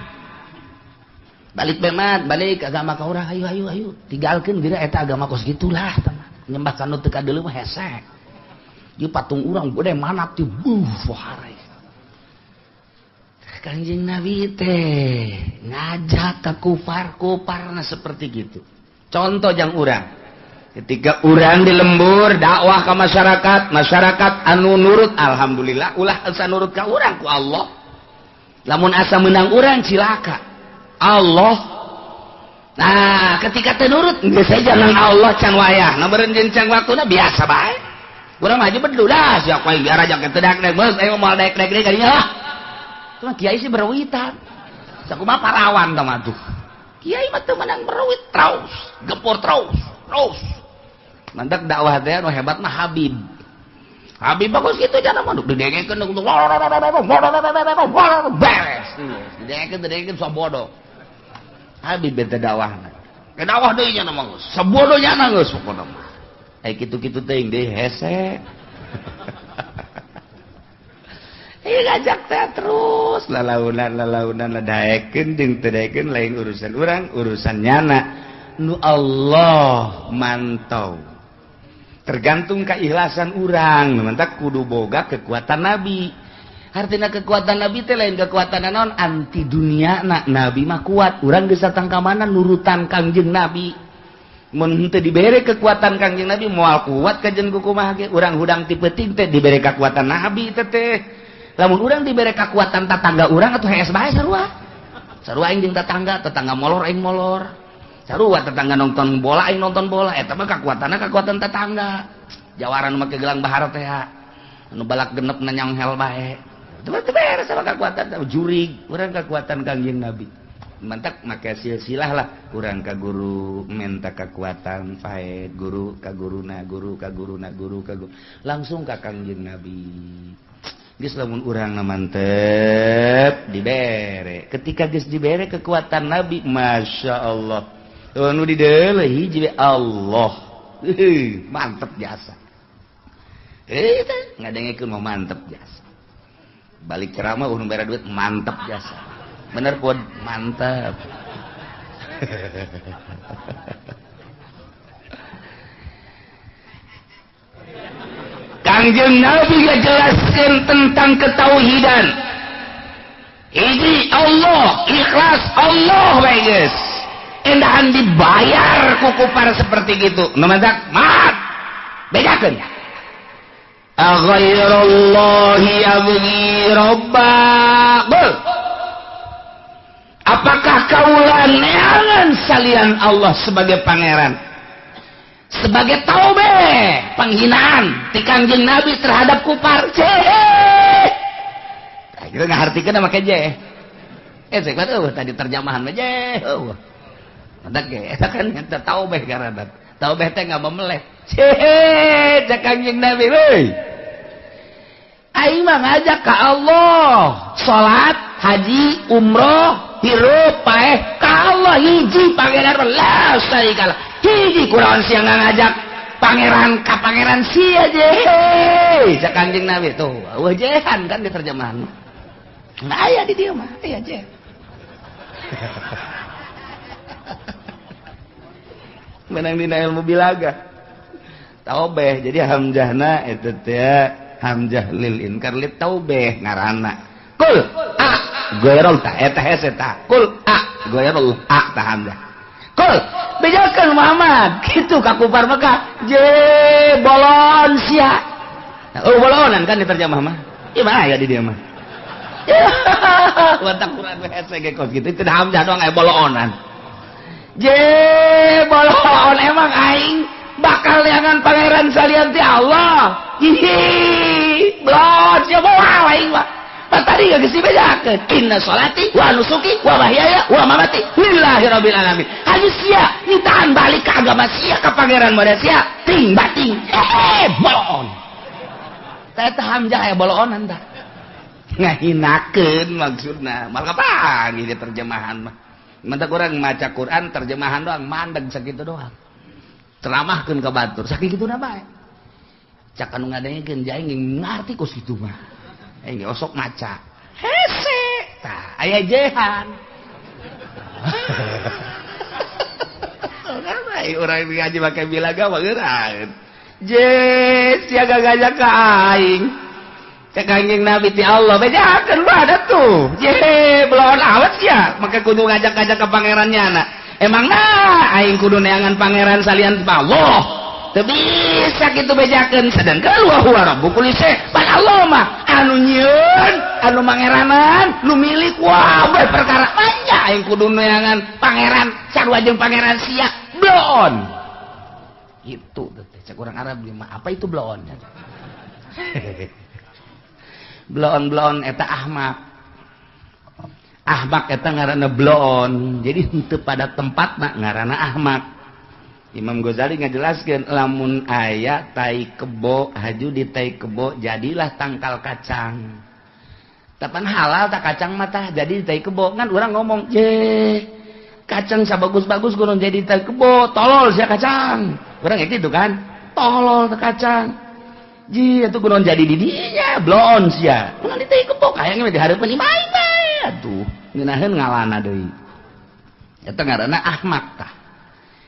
balik bemat balik agama ka urang hayu hayu hayu tinggalkeun geura eta agama kos gitulah nyembah ka nu teu kadeuleu mah hese ieu patung urang gede mana ti buh pohara. Kangjeng Nabi teh ngajak ka kufar-kufarna seperti gitu. Contoh jang urang ketika urang di lembur dakwah ke masyarakat, masyarakat anu nurut alhamdulillah ulah asa nurut ka urang ku Allah. Lamun asa menang urang cilaka Allah. Nah ketika teu nurut geus saja nang Allah can wayah meureun jeung can waktuna biasa bae. Urang mah bedul dah sia ku aing biar aja teu daek geus aing moal daek-daek deui ka dinya lah. Cuma kiai sih berwitan. Sakumaha parawan tah mah tuh. Kiai mah teu menang berwit terus, gempur terus, terus. Mantak dakwah teh nu hebat mah Habib. Habib bagus kitu jana mah didengekeun beres. Didengekeun didengekeun sabodo. Habib bete dakwahna. Ke dakwah deui nya mah geus. Sabodo nya geus pokona mah. Ai kitu-kitu teuing deui hese. Ngajak teh terus lalaunan lalaunan ladaekeun jeung teu daekeun lain urusan urang urusan nyana nu Allah mantau tergantung keikhlasan urang mantak kudu boga kekuatan nabi. Artinya kekuatan nabi teh lain kekuatan naon anti dunia na nabi mah kuat urang geus datang ka mana nurutan Kangjeng Nabi. Mun teu dibere kekuatan Kangjeng Nabi moal kuat kajen kumaha ge urang hudang ti peuting teh dibere kekuatan nabi teh teh. Lamun urang dibere kekuatan tetangga urang atuh hees bae sarua. Sarua aing jeung tetangga, tetangga molor aing molor. Sarua tetangga nonton bola aing nonton bola eta mah kekuatanna kekuatan tetangga. Jawaran make gelang bahar teh anu balak genep nanyang hel bae. Teu beres sama kekuatan jurig, urang kekuatan Kangjeng Nabi. Mantak make silsilah lah urang ka guru minta kekuatan faed, guru ka guruna, guru ka guruna, guru ka guru. Langsung ka Kangjeng Nabi. Geus lamun urang mantep dibere. Ketika geus dibere kekuatan Nabi, Masya Allah. Nu dideuleuh hiji Allah. Mantep jasa. Teh ngadengekeun mah mantep jasa. Balik ceramah nu bere duit mantep jasa. Bener pun mantep. Kangjeng Nabi ngajelaskeun tentang ketauhidan. Hiji Allah, ikhlas Allah bae geus. Endahan dibayar ku kufar seperti gitu. Nu mantak mat. Bedakeun. Aghairallahi abghi rabba. Apakah kaula neangan salian Allah sebagai pangeran? Sebagai taube penghinaan ti Kangjeng Nabi terhadap kufar. Ceh. Kita ngahartikeun make je. Cek mah tadi terjemahan mah je. Eueuh. Mantak ge eta kan eta taube ngaranna. Taube teh ngamemeleh. Ceh, cek Kangjeng Nabi euy. Aing mah ngajak ka Allah, salat, haji, umroh, hirup, paeh ka Allah hiji pangeran la syarikalah. Hiji kurawan siang ngajak pangeran ka pangeran sia je. Cek Kangjeng Nabi tuh, eueuh jehan kan diterjemahan. Nah, aya di dieu mah, aya je. Menang dina ilmu bilaga. Taubeh, jadi hamzahna eta teh hamzah lil inkar lit taubeh ngaranna. Kul a ghairul ta eta hese ta. Kul a ghairul a ta hamzah. Kul bejakeun Muhammad kitu ka kufar Mekah je bolon sia. Oh bolonan kan diterjemah mah. Ieu mah aya di dieu mah. Watak Quran hese ge kos kitu teu hamzah doang aya boloonan. Je bolon emang aing bakal neangan pangeran salian ti Allah. Hihi blon sia moal aing mah. Tadi geus dibejakeun inna sholati wa nusuki wa mahyaya wa mamati lillahi rabbil alamin. Hayu sia nyitaan balik ka agama sia ka pangeran model sia ting bating bolon. Tah eta hamzah aya boloonan tah. Ngahinakeun maksudna. Mal kapan ieu terjemahan mah. Mantap orang maca Quran terjemahan doang mandeg sakitu doang. Ceramahkeun ka batur sakituna bae. Cak anu ngadengekeun aing ngarti kos kitu mah. Aing osok maca. Hese tah aya jehan. Urang urang ngaji make bilaga mah geurang. Je sia gagajak ka aing. Cek anjing Nabi ti Allah bejakeun bae tuh. Je belon awet sia make kudu ngajak-ngajak ka pangerannya na. Emang nah aing kudu neangan pangeran salian Allah. Teu bisa kitu bejakeun sedangkan wa huwa rabbu kulli syai. Pan Allah mah anu nyieun, anu mangeranan, nu milik wae perkara banyak aing kudu neangan pangeran sarua jeung pangeran sia bloon. Itu teh cek urang Arab mah apa itu bloon? Bloon-bloon eta ahmak. Ahmak eta ngaranna bloon. Jadi henteu pada tempatna ngaranna ahmak. Imam Ghazali ngajelaskeun lamun aya tai kebo haju di tai kebo jadilah tangkal kacang. Tapan halal tak kacang mah tah jadi di tai kebo. Kan urang ngomong, "Je, kacang sabagus-bagus kudu jadi tai kebo, tolol sia kacang." Urang kayak gitu kan? Tolol teh kacang. Ji itu kunaon jadi di dinya bloon sia. Kunaon di tai kebo hayang we dihareupeun imah bae atuh. Ngeunaheun ngalana deui. Eta ngaranna ahmak tah.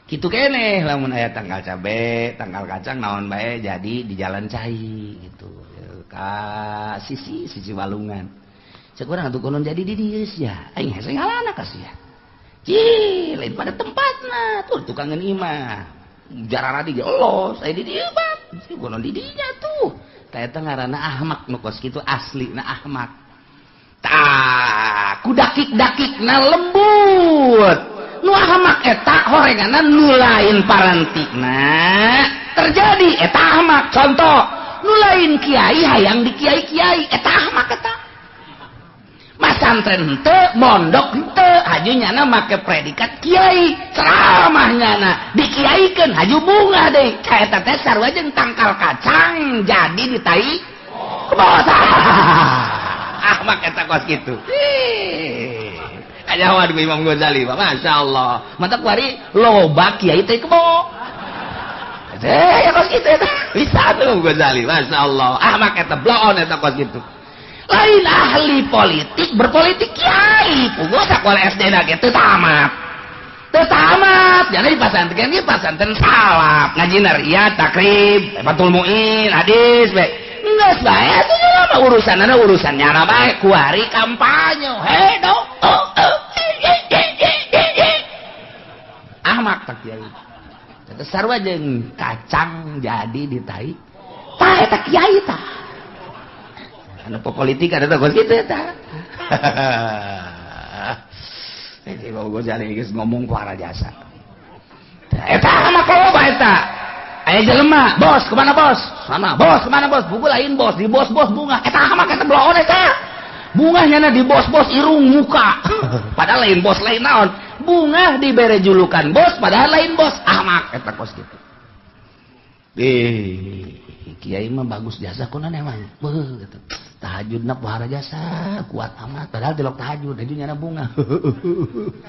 Kitu keneh lamun aya tangkal cabe, tangkal kacang naon bae jadi di jalan cai gitu. Ka sisi sisi walungan. Cek urang atuh kunaon jadi di dieu sia. Aing hese ngalana ka sia. Ji lain pada tempatna tuh tukangan imah. Jararadi ge los aya di dieu bang. Kunaon di dinya tuh. Tah eta ngaranna ahmak nu kos kitu aslina ahmak. Tah, ku dakik-dakikna lembut. Nu ahmak eta horenganna nu lain parantikna. Terjadi eta ahmak. Contoh, nu lain kiai hayang di kiai-kiai eta ahmak eta. Masantren henteu, mondok henteu, haju nyana make predikat kiai, ceramah nyana dikiaikeun haju bunga deui. Ka eta teh sarua jeung tangkal kacang jadi di tai kebo. Ahmak eta kos kitu. Kajawan ku Imam Ghazali, Masya Allah. Mantap kuari loba kiai teh kebo. Teh ya kos kitu eta. Bisa tuh Ghazali, Masya Allah. Ahmak eta bloon eta kos kitu. Lain ahli politik berpolitik kiai puguh sakola SD na ge teu tamat. Teu tamat, jadi di pasantren ge pasantren salaf, ngaji nariya, takrib, Fathul Muin, hadis bae. Geus bae atuh mah urusanna urusan nyana bae kuari kampanye. He do. Ahmak tak kiai. Eta sarua jeung kacang jadi di tai. Tah eta kiai tah. Anu politik ada tuh gitu eta. Jadi Imam Ghazali geus ngomong ku jasa. Eta mah loba eta. Aya jelema, bos kemana bos? Sana, bos kemana bos? Buku lain bos, di bos-bos bunga. Eta mah eta bloon eta. Bunga nyana di bos-bos irung muka. Padahal lain bos lain naon. Bunga dibere julukan bos padahal lain bos. Ahmak eta kos kitu. Kiai mah bagus jasa kunaon emang. Beuh gitu. Tahajudna pohara jasa kuat amat padahal tilok tahajud haju nyana bunga.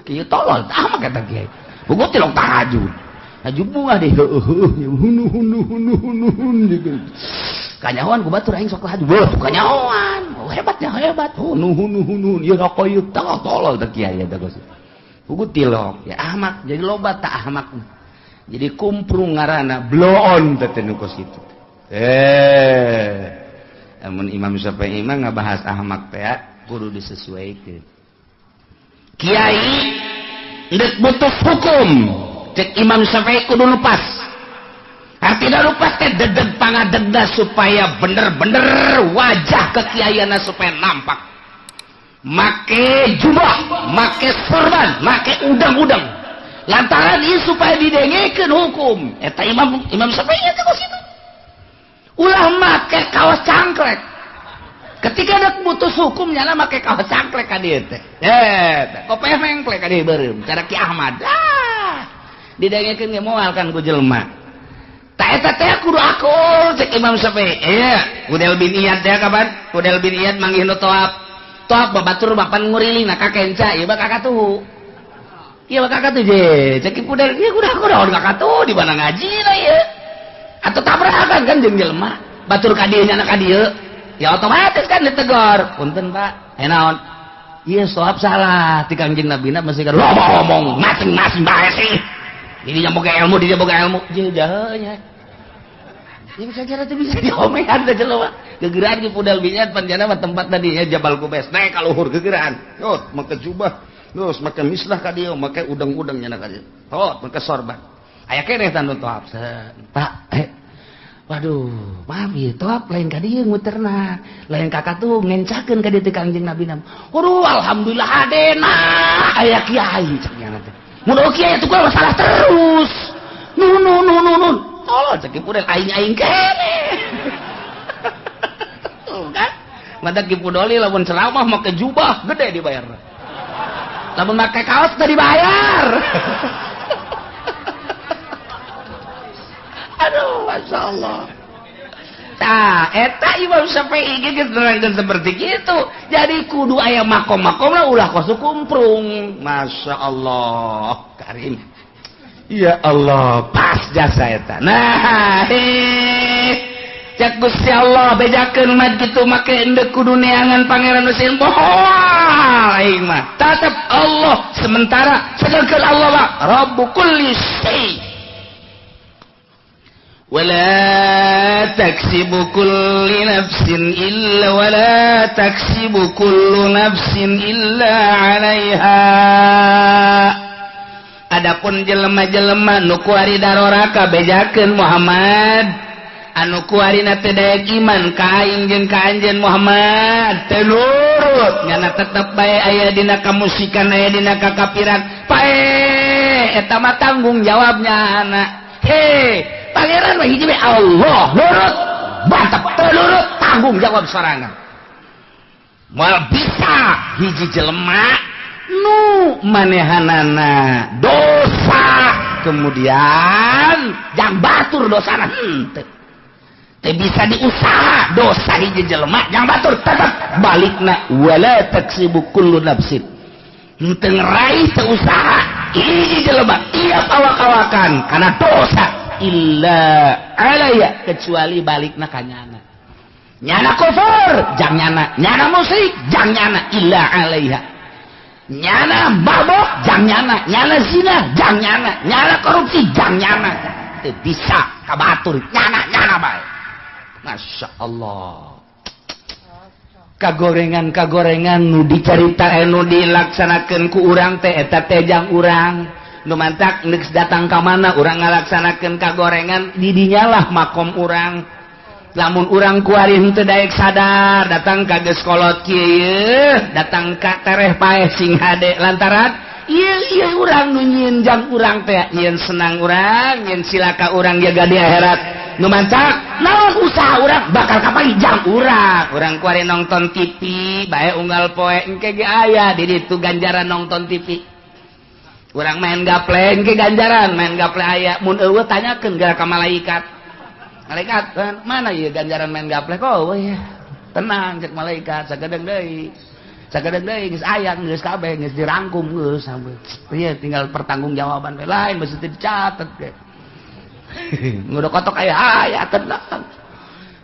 Kieu tolol tah mah kata kiai. Buku tilok tahajud. Haju bunga deh. Hunu hunu hunu hunu gitu. Kanyahoan ku batur aing sok tahajud. Wah, kanyahoan. Oh, hebatnya hebat. Oh, nuhun nuhun nuhun ieu rokok ieu tolol teh kiai eta geus. Pugu tilok ya ahmak jadi loba tak ahmak. Jadi kumprung ngaranna bloon teh nu kos kitu. Amun Imam Syafi'i mah ngabahas ahmak teh kudu disesuaikeun. Kiai ndek butuh hukum cek Imam Syafi'i kudu lepas. Artinya lupa teh dedeg pangadegna supaya bener-bener wajah kekiaianna supaya nampak. Make jubah, make sorban, make udang-udang. Lantaran ieu supaya didengekeun hukum. Eta Imam Syafi'i teh kos kitu. Ulah make kaos cangklek. Ketika dek mutus hukum nyala make kaos cangklek ka dieu teh. Kopeh mengklek ka dieu beureum cara Ki Ahmad. Ah, didengekeun ge moal kan ku jelema. Ta eta teh kudu akur cek Imam Syafi'i. Iya, Fudel bin Iyad teh kapan? Fudel bin Iyad manggih nu toap. Toap babatur bapan nguriling na ka kenca, ieu mah kakatuh. Ieu mah kakatuh je. Cek Fudel ieu kudu akur naon kakatuh di mana ngaji na ieu. Atau tabrakan kan jeung jelema. Batur ka dieu nya ka dieu. Ya otomatis kan ditegor. Punten Pak, naon? Ieu soap salah ti Kangjeng Nabina mesti kan ngomong masing-masing bae sih. Ini yang boga ilmu, dia boga ilmu. Jeung jahenya. Ya bisa kira tuh bisa diomehan teh jelema. Gegeraan ki Fudel bin Iyad panjana mah tempat tadi ya Jabal Kubes. Naik ka luhur gegeraan. Tuh, make jubah. Terus make mislah ka dieu, make udang-udang nya ka dieu. Tuh, make sorban. Aya keneh tanu toap. Pak, waduh, maaf ieu toap lain ka dieu muterna. Lain ka katuh ngencakeun ka dieu teh Kangjeng Nabi nam. Waduh, alhamdulillah hadena aya kiai cek nya teh. Mun kiai tuh masalah terus. Nun nun nun nun. Tolol cek Ki Pudel aing-aing kene. Tuh kan? Mata Ki Pudoli lamun ceramah make jubah gede dibayar. Lamun make kaos teu dibayar. Aduh, Masya Allah. Tah, eta Imam Syafi'i geus nerangkeun seperti kitu. Jadi kudu aya makom-makomna ulah kos kumprung. Masya Allah, karim. Ya Allah, pas jasa eta. Nah, cek Gusti Allah bejakeun mah kitu make endek kudu neangan Pangeran Husein bohong aing mah. Tetep Allah sementara sedangkan Allah mah Rabbu kulli syai. Wala taksibu kulli nafsin illa wala taksibu kullu nafsin illa 'alaiha. Adapun jelema-jelema nu kuari daroraka bejakeun Muhammad anu kuarina teu daek iman ka aing jeung ka anjeun Muhammad teu nurut nyana tetep bae aya dina kamusikan aya dina kakapiran pae eta mah tanggung jawabnya anak. He pangeran mah hiji we Allah nurut mantep teu nurut tanggung jawab sorangan moal bisa hiji jelema nu manehanana dosa kemudian jang batur dosana henteu teu bisa diusaha dosa hiji jelema jang batur tetep balikna wala taksibu kullu nafsin henteu ngeraih teu usaha hiji jelema tiap awak-awakan kana dosa illa alaya kecuali balikna ka nyana nyana kufur jang nyana nyana musyrik jang nyana illa alaiha nyana mabok jang nyana nyana zina jang nyana nyana korupsi jang nyana teu bisa kabatur nyana nyana bae. Masya Allah, kagorengan kagorengan nu dicarita nu dilaksanakeun ku urang teh eta teh jang urang nu mantak geus datang ka mana urang ngalaksanakeun kagorengan di dinyalah makom urang. Lamun urang kuari henteu daek sadar datang ka geus kolot kieu datang ka tereh paeh sing hade lantaran ieu ieu urang nu nyieun jang urang teh nyieun senang urang nyieun silaka urang jaga di akhirat nu mancak naon usaha urang bakal kapanggih jang urang. Urang kuari nonton TV bae unggal poe engke ge aya di ditu ganjaran nonton TV. Urang main gaple engke ganjaran main gaple aya mun eueuh tanyakeun geura ka malaikat. Malaikat mana ieu ganjaran main gaple kok eueuh ya. Tenang cek malaikat sagedeung deui. Sagedeung deui geus aya geus kabeh geus dirangkum geus sampe. Ieu tinggal pertanggungjawaban we lain mesti dicatet ge. Ngudah kotok aya aya tenang.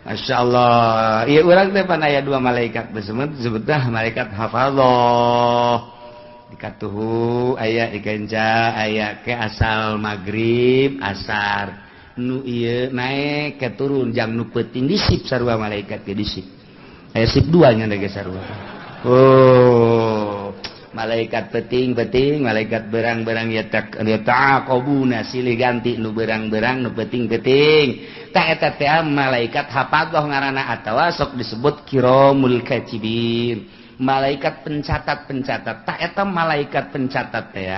Masya Allah. Iya urang teh pan aya dua malaikat disebut malaikat hafadzah. Dikatuhu aya dikenca aya ke asal maghrib asar nu ieu naik ke turun jam nu peuting disip sarua malaikat ke disip. Aya sip dua nya ge sarua. Oh, malaikat peting-peting, malaikat berang-berang ya ta'aqobuna silih ganti nu berang-berang nu peting-peting. Tah eta teh malaikat hafadzah ngaranna atawa sok disebut kiramul katibin. Malaikat pencatat-pencatat. Tah eta malaikat pencatat teh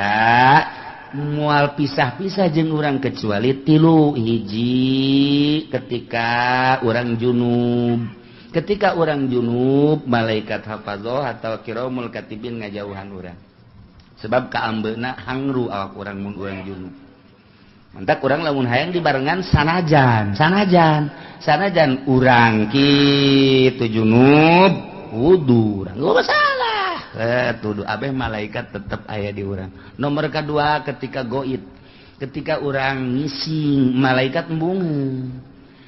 moal pisah-pisah jeung urang kecuali tilu hiji ketika urang junub. Ketika orang junub malaikat hafadzah atau kiramul katibin ngajauhan urang sebab kaambeuna hangru awak urang mun urang junub. Mantak urang lamun hayang dibarengan sanajan sanajan sanajan urang kitu junub wudu urang geus masalah tuduh abeh malaikat tetep aya di urang. Nomor kedua ketika goib, ketika urang ngising malaikat embungeun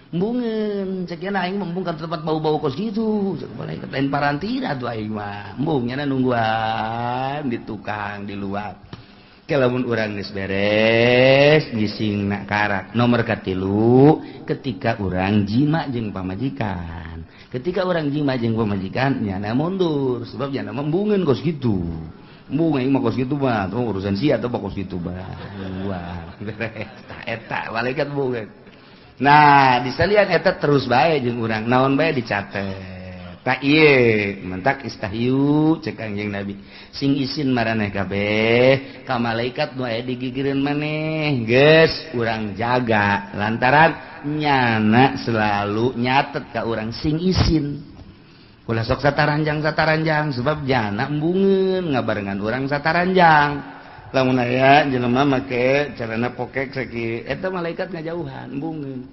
embungeun cek nya aing embung ka tempat bau-bau kos kitu cek malaikat lain parantira tuh aing mah embung nya nungguan di tukang di luar. Ke lamun urang geus beres ngising nak karak. Nomor katilu ketika urang jima jeung pamajikan. Ketika urang jima jeung pamajikan nyana mundur sebab nyana embungeun kos kitu. Embung aing mah kos kitu mah urusan sia atau kos kitu mah. Wah beres eta malaikat embungeun. Nah, disalian eta terus bae jeung urang, naon bae dicatet. Tah ieu, mentak istahyu cek Kangjeng Nabi. Sing isin maraneh kabeh, ka malaikat nu aya digigireun maneh. Geus urang jaga lantaran nyana selalu nyatet ka urang sing isin. Ulah sok sataranjang-sataranjang sebab jana embungeun ngabarengan urang sataranjang. Lamun aya jelema make carana pokek sakieu eta malaikat ngajauhan embungeun.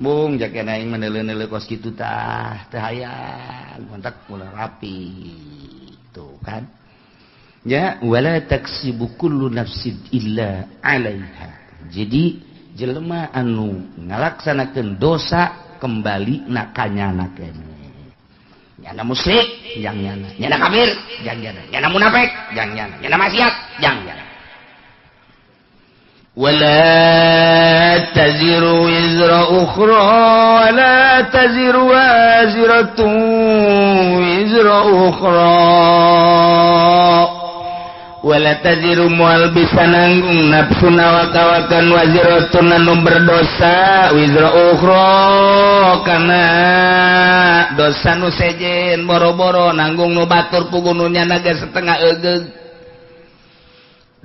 Bung jakena aing meneuleuh-neuleuh kos kitu tah teu hayang mantak ulah rapi tuh kan. Ya wala taksibu kullu nafsin illa 'alaiha. Jadi jelema anu ngalaksanakeun dosa kembali na kanyana keneh. Nyana musyrik jang nyana, nyana kafir jang nyana, nyana munafik jang nyana, nyana maksiat jang nyana. Wala taziru wizra ukhra wala taziru waziratun wizra ukhra. Wala taziru mual bisa nanggung nafsu nawakawakan waziratun anu berdosa wizra ukhra kana dosa nu sejen boro-boro nanggung nu batur puguh nu nyana ge setengah egeug.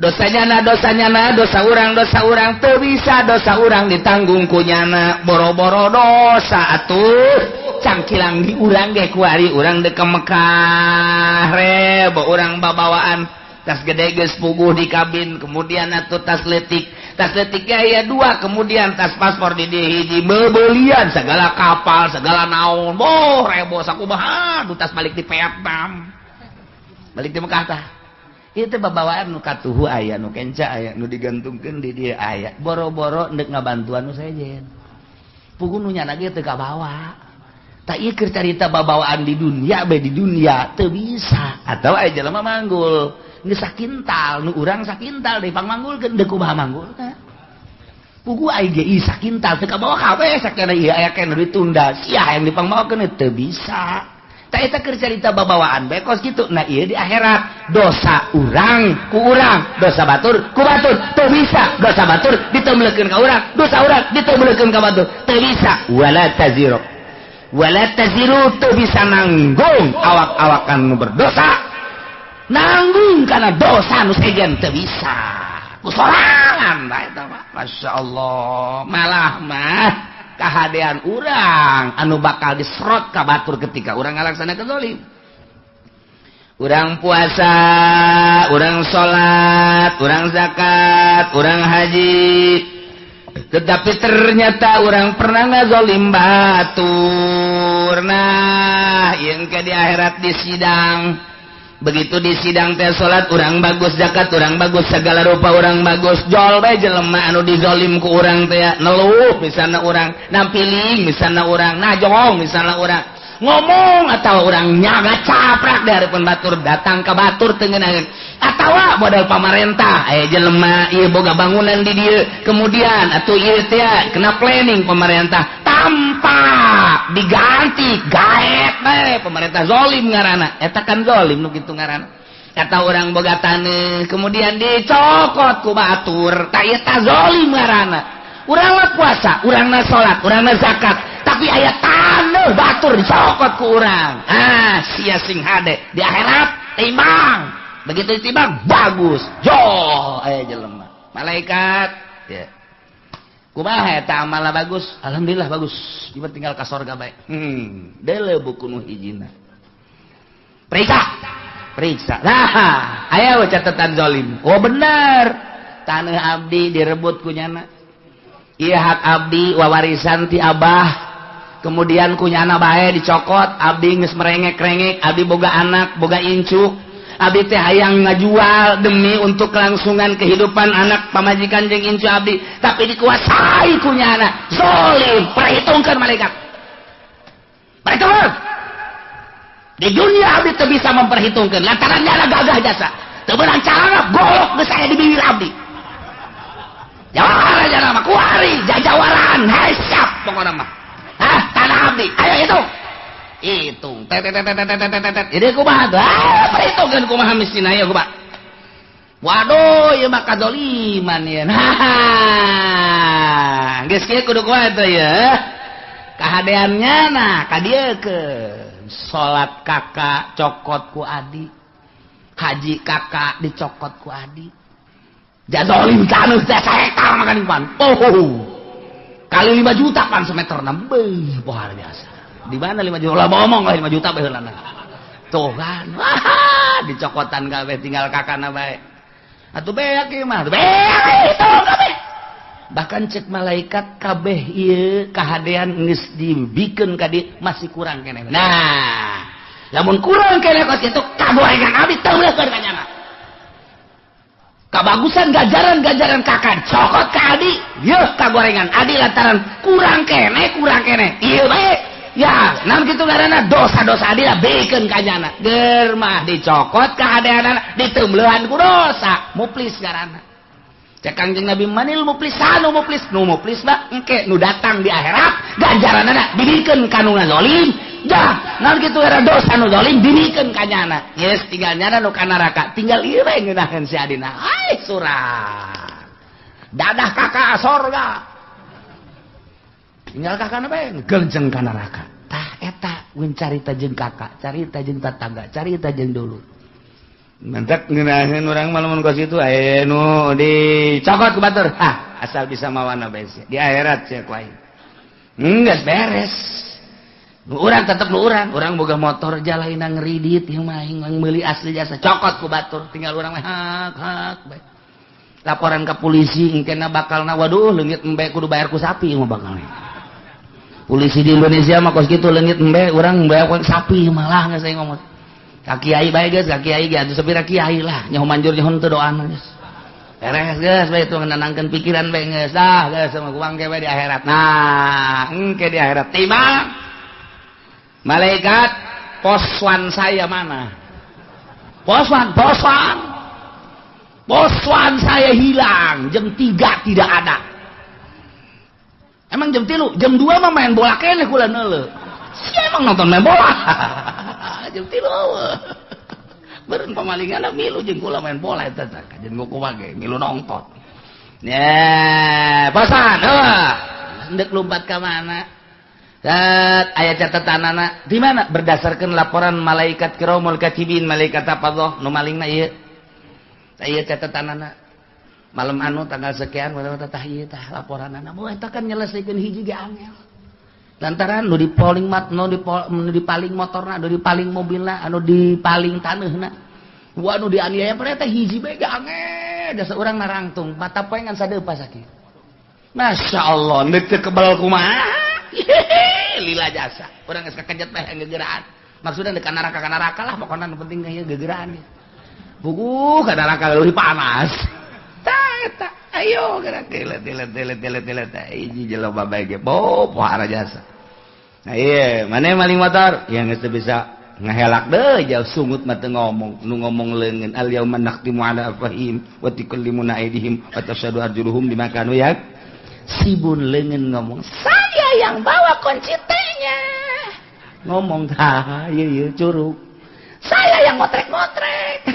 Dosanya na dosa urang teu bisa dosa urang ditanggung ku nyana boro-boro dosa atuh cangkilang di urang ge kuari urang deuk ka Mekah rebo urang babawaan tas gede geus puguh di kabin kemudian atuh tas leutik aya dua kemudian tas paspor di dieu hiji bebeulian segala kapal segala naon boh rebo sakumaha du tas balik di Vietnam balik di Mekah tah. Ieu teh babawaan nu katuhu aya nu kenca aya nu digantungkeun di dieu aya boro-boro deuk ngabantuan nu sejen puguh nu nyana ge teu kabawa. Tah ieu keur carita babawaan di dunia bae di dunia teu bisa atawa aya jelema manggul geus sakintal nu urang sakintal deui pangmanggulkeun deuk kumaha manggulna puguh aing ge sakintal teu kabawa kabeh sakena ieu aya keneh ditunda sia hayang dipangmawakeun teu bisa. Tah eta keur carita babawaan bae kos kitu. Nah ieu di akhirat dosa urang ku urang, dosa batur ku batur teu bisa dosa batur ditemleukeun ka urang, dosa urang ditemleukeun ka batur teu bisa. Wala taziru wala taziru teu bisa nanggung awak-awakan nu berdosa nanggung karena dosa nu sejen teu bisa ku sorangan bae eta mah. Masyaallah malah mah kahadean urang anu bakal diserot ka batur ketika urang ngalaksanakeun zalim. Urang puasa, urang salat, urang zakat, urang haji, tetapi ternyata urang pernah ngazolim batur. Nah, yang ke di akhirat di sidang Begitu di sidang teh salat urang bagus, zakat urang bagus, segala rupa urang bagus. Jol bae jelema anu dizolim ku urang teh neluh misalna urang, nampiling misalna urang, najong misalna urang, ngomong atau urang nyaga caprak dari pun batur datang ke batur teu ngeunaheun. Atawa modal pamarentah aya jelema ieu boga bangunan di dieu, kemudian atuh ieu teh kena planning pemerintah tanpa diganti gaet bae pemerintah zolim ngaranna. Eta kan zolim nu kitu ngaranna. Kata orang boga taneuh kemudian dicokot ku batur, tah eta zolim ngaranna. Urang mah puasa, urang mah salat, urang mah zakat, tapi aya taneuh batur dicokot ku urang. Ah, sia sing hade di akhirat timbang. Begitu ditimbang bagus. Jo aya jelema. Malaikat ya. Kumaha eta amalna bagus? Alhamdulillah bagus. Ieu tinggal ka sorga bae. Deuleu buku nu hijina. Periksa. Periksa. Nah, aya catatan zalim. Oh bener. Taneuh abdi direbut ku nyana. Ieu hak abdi wawarisan ti abah. Kemudian ku nyana bae dicokot, abdi geus merengek-rengek, abdi boga anak, boga incu. Abdi teh hayang ngajual demi untuk kelangsungan kehidupan anak pamajikan jeung incu abdi, tapi dikuasai ku nyana. Zolim, perhitungkan malaikat. Perhitungkan. Di dunia abdi teu bisa memperhitungkan lantaran nyana gagah jasa. Teu meunang carana golok geus aya di bibir abdi. Jawara jana mah kuari jajawaran hisap pokona mah. Hah, tanah abdi, ayo hitung. Hitung. Tet tet tet tet tet tet. Jadi kumaha tuh? Ah, perhitungkeun kumaha mistina ieu kumaha. Waduh, ieu mah kadzaliman ieu. Nah, geus kieu kudu kumaha teh ieu? Kahadeannya nah ka dieu keun. Salat kakak cokot ku adi. Haji kakak dicokot ku adi. Jazolim taneuh teh sahektar makan pan. Oh. Kali 5 juta pan semeter beuh, luar biasa. Di mana 5 juta? Lah ngomong lah 5 juta bae heulana. Tuh kan. Wah, dicokotan kabeh tinggal kakana bae. Atuh beak ieu mah. Beak itu kabeh. Bahkan cek malaikat kabeh ieu kahadean geus dibikeun ka dieu masih kurang keneh. Nah, lamun kurang keneh kos kitu kagorengan abdi teu meuleuh ka nyana. Kabagusan gajaran-gajaran kakak cokot ka adi, yeuh kagorengan adi lantaran kurang keneh ieu bae. Ya, naon kitu ngaranna dosa-dosa adi lah bikeun ka nyana. Ger mah dicokot kahadeanana diteumleuhan ku dosa, muflis ngaranna. Cek Kangjeng Nabi manil muflis sanu muflis, nu muflis mah engke nu datang di akhirat ganjaranana dibikeun ka nu ngazolim. Dah, naon kitu ngaranna dosa nu zalim dibikeun ka nyana. Geus tinggal nyana nu ka neraka, tinggal ieu bae ngeunaheun si adina. Ai surah. Dadah kakak sorga. Tinggal kakakna bae ngegenjeng ka neraka. Tah eta mun carita jeung kakak, carita jeung tatangga, carita jeung dulur. Mentek ngeunaheun urang mah lamun kos kitu aya nu dicokot ku batur. Hah, asal bisa mawana bae sia. Di akhirat sia ku aing. Geus beres. Nu urang tetep nu urang, urang boga motor jalaina ngeridit ieu mah aing meuli asli jasa cokot ku batur, tinggal urang mah hak hak bae. Laporan ke polisi engkena bakalna waduh leungit embe kudu bayar ku sapi mah bakalna. Polisi di Indonesia mah kos kitu leungit embe urang bayar ku sapi malah geus aing ngomong. Ka kiai bae geus, ka kiai ge atuh sapira kiai lah, nyaho manjur nyaho teu doana geus. Beres geus bae itu nenangkeun pikiran bae geus. Dah geus sama kuang ge bae di akhirat. Nah, engke di akhirat timbang malaikat poswan saya mana? Poswan, poswan. Poswan saya hilang, jam 3 tidak ada. Emang jam 3, jam 2 mah main bola keneh kula neuleuh. Sia emang nonton main bola. Jam 3 eueuh. Beureun pamalingan milu jeung kula main bola eta teh. Jeung kumaha ge milu nonton. Ya, poswan, heuh. Endek lompat ka mana? Tat aya catatanana di mana berdasarkan laporan malaikat kiramul katibin malaikat hafadzah nu malingna ieu. Tah ieu catatanana malam anu tanggal sekian tah ieu tah laporanana. Moh eta kan nyelesaikeun hiji ge angel. Lantaran nu dipaling mat nu dipaling motorna, nu dipaling mobilna, anu dipaling taneuhna. Wa nu dianiaya teh hiji bae ge angel. Jasa urang narangtung mata poe ngan sadeupa sakieu. Masya Allah, ndek teu kebal kumaha. Lila jasa. Urang geus kakejet bae ngeugeuraan. Maksudna deuk ka neraka lah pokona nu penting ieu gegeraan. Buku ka neraka leuwih panas. Tah eta ayo gerak telet telet telet telet telet hiji jelema bae ge bo pohara jasa. Nah iya, mana maling motor yang geus bisa ngahelak deui jauh sungut mah teu ngomong, nu ngomong leungeun al yauma nakhtimu ala afwahihim wa tukallimuna aydihim wa tashhadu arjuluhum bima kanu yak. Sibun leungeun ngomong, saya yang bawa kunci T-nya. Ngomong tah ieu ieu curug. Saya yang ngotrek-ngotrek.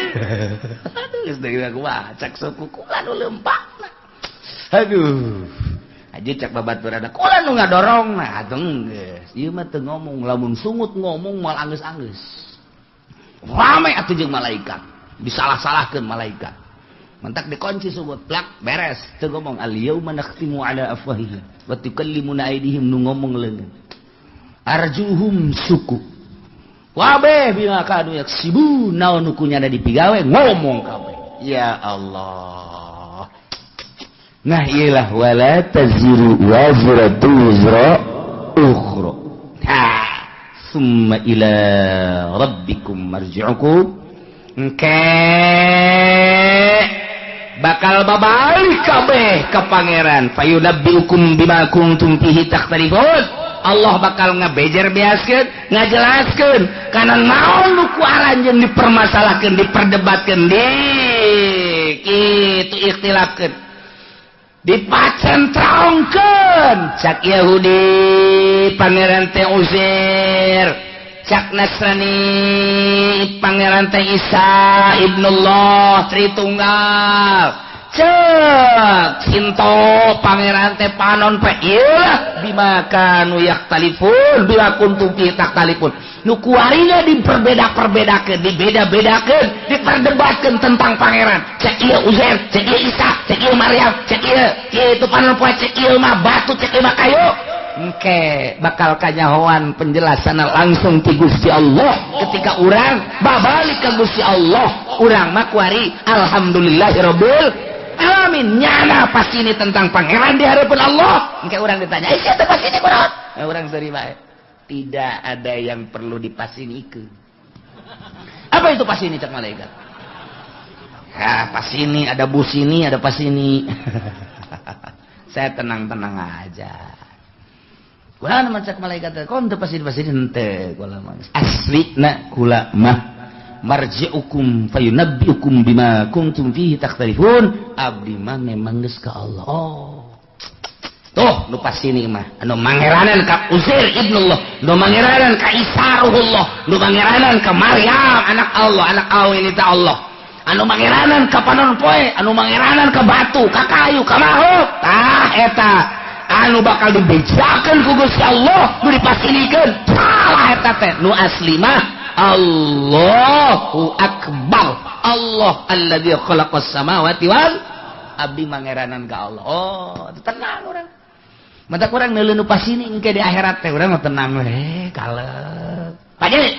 Aduh geus deui aku mah cak suku kula nu leumpakna. Aduh. Aja cak babaturan kula nu ngadorong nah atuh geus ieu mah teu ngomong lamun sungut ngomong moal anggeus-anggeus rame atuh jeung malaikat disalah-salahkeun malaikat mantak dikunci sungut plak beres teu ngomong al yauma nakhtimu ala afwahihim wa tukallimuna aydihim nu ngomong leungeun arjuhum suku wabe bima kanu yaksibun naon nu kunyana dipigawe ngomong kabeh ya Allah. Nah iyalah wala taziru wazratu wizra ukhra. Ha summa ila rabbikum marji'ukum. Engke bakal babalik kabeh ka pangeran fayunabbiukum bima kuntum fihi takhtalifun. Allah bakal ngabejer beaskeun, ngajelaskeun kana naon nu ku aranjeun dipermasalahkeun, diperdebatkeun, di kitu ikhtilafkeun. Dipacentrongkeun cak Yahudi pangeran teh Uzair, cak Nasrani pangeran teh Isa ibnullah Tritunggal, cek Sinto pangeran teh panon pe ieu bima kanu yaktalifun bima kuntum fi taktalifun. Nu kuarina diperbeda-perbedakeun, dibeda-bedakeun, diperdebatkeun tentang pangeran. Cek ieu Uzair, cek ieu Isa, cek ieu Maryam, cek ieu itu panon poe, cek ieu mah batu, cek ieu mah kayu. Engke bakal kanyahoan penjelasan langsung ti Gusti Allah ketika urang babalik ka Gusti Allah. Urang mah kuari alhamdulillahirabbil alamin. Nyana pasti ini tentang pangeran di hadapan Allah. Engke urang ditanya, "Eh, sia teh pasti ini kunaon?" Urang seuri bae. Tidak ada yang perlu dipasinikeun. Apa itu pasini cak malaikat? Ya, pasini ada busini, ada pasini. Saya tenang-tenang aja. Kula mah cak malaikat, kon teu pasini-pasini henteu kula mah. Aslina kula mah marji'ukum fayunabbiukum bima kuntum fihi takhtalifun. Abdi mah memang geus ka Allah. Oh. Tuh nu pasini mah anu mangeranan ka Uzair ibnullah, nu mangeranan ka Isa ruhullah, nu mangeranan ka Maryam anak Allah, anak awin itu Allah, anu mangeranan ka panon poe, anu mangeranan ka batu, ka kayu, ka makhluk. Tah eta anu bakal dibejakeun ku Gusti Allah, nu dipasinikeun. Salah eta teh nu asli mah Allahu akbar. Allah alladzi khalaqas samawati wal abdi mangeranan ka Allah. Oh, tenang urang. Mata kurang neuleuh nu pasini engke di akhirat teh urang mah tenang we, kalep. Pak Ji.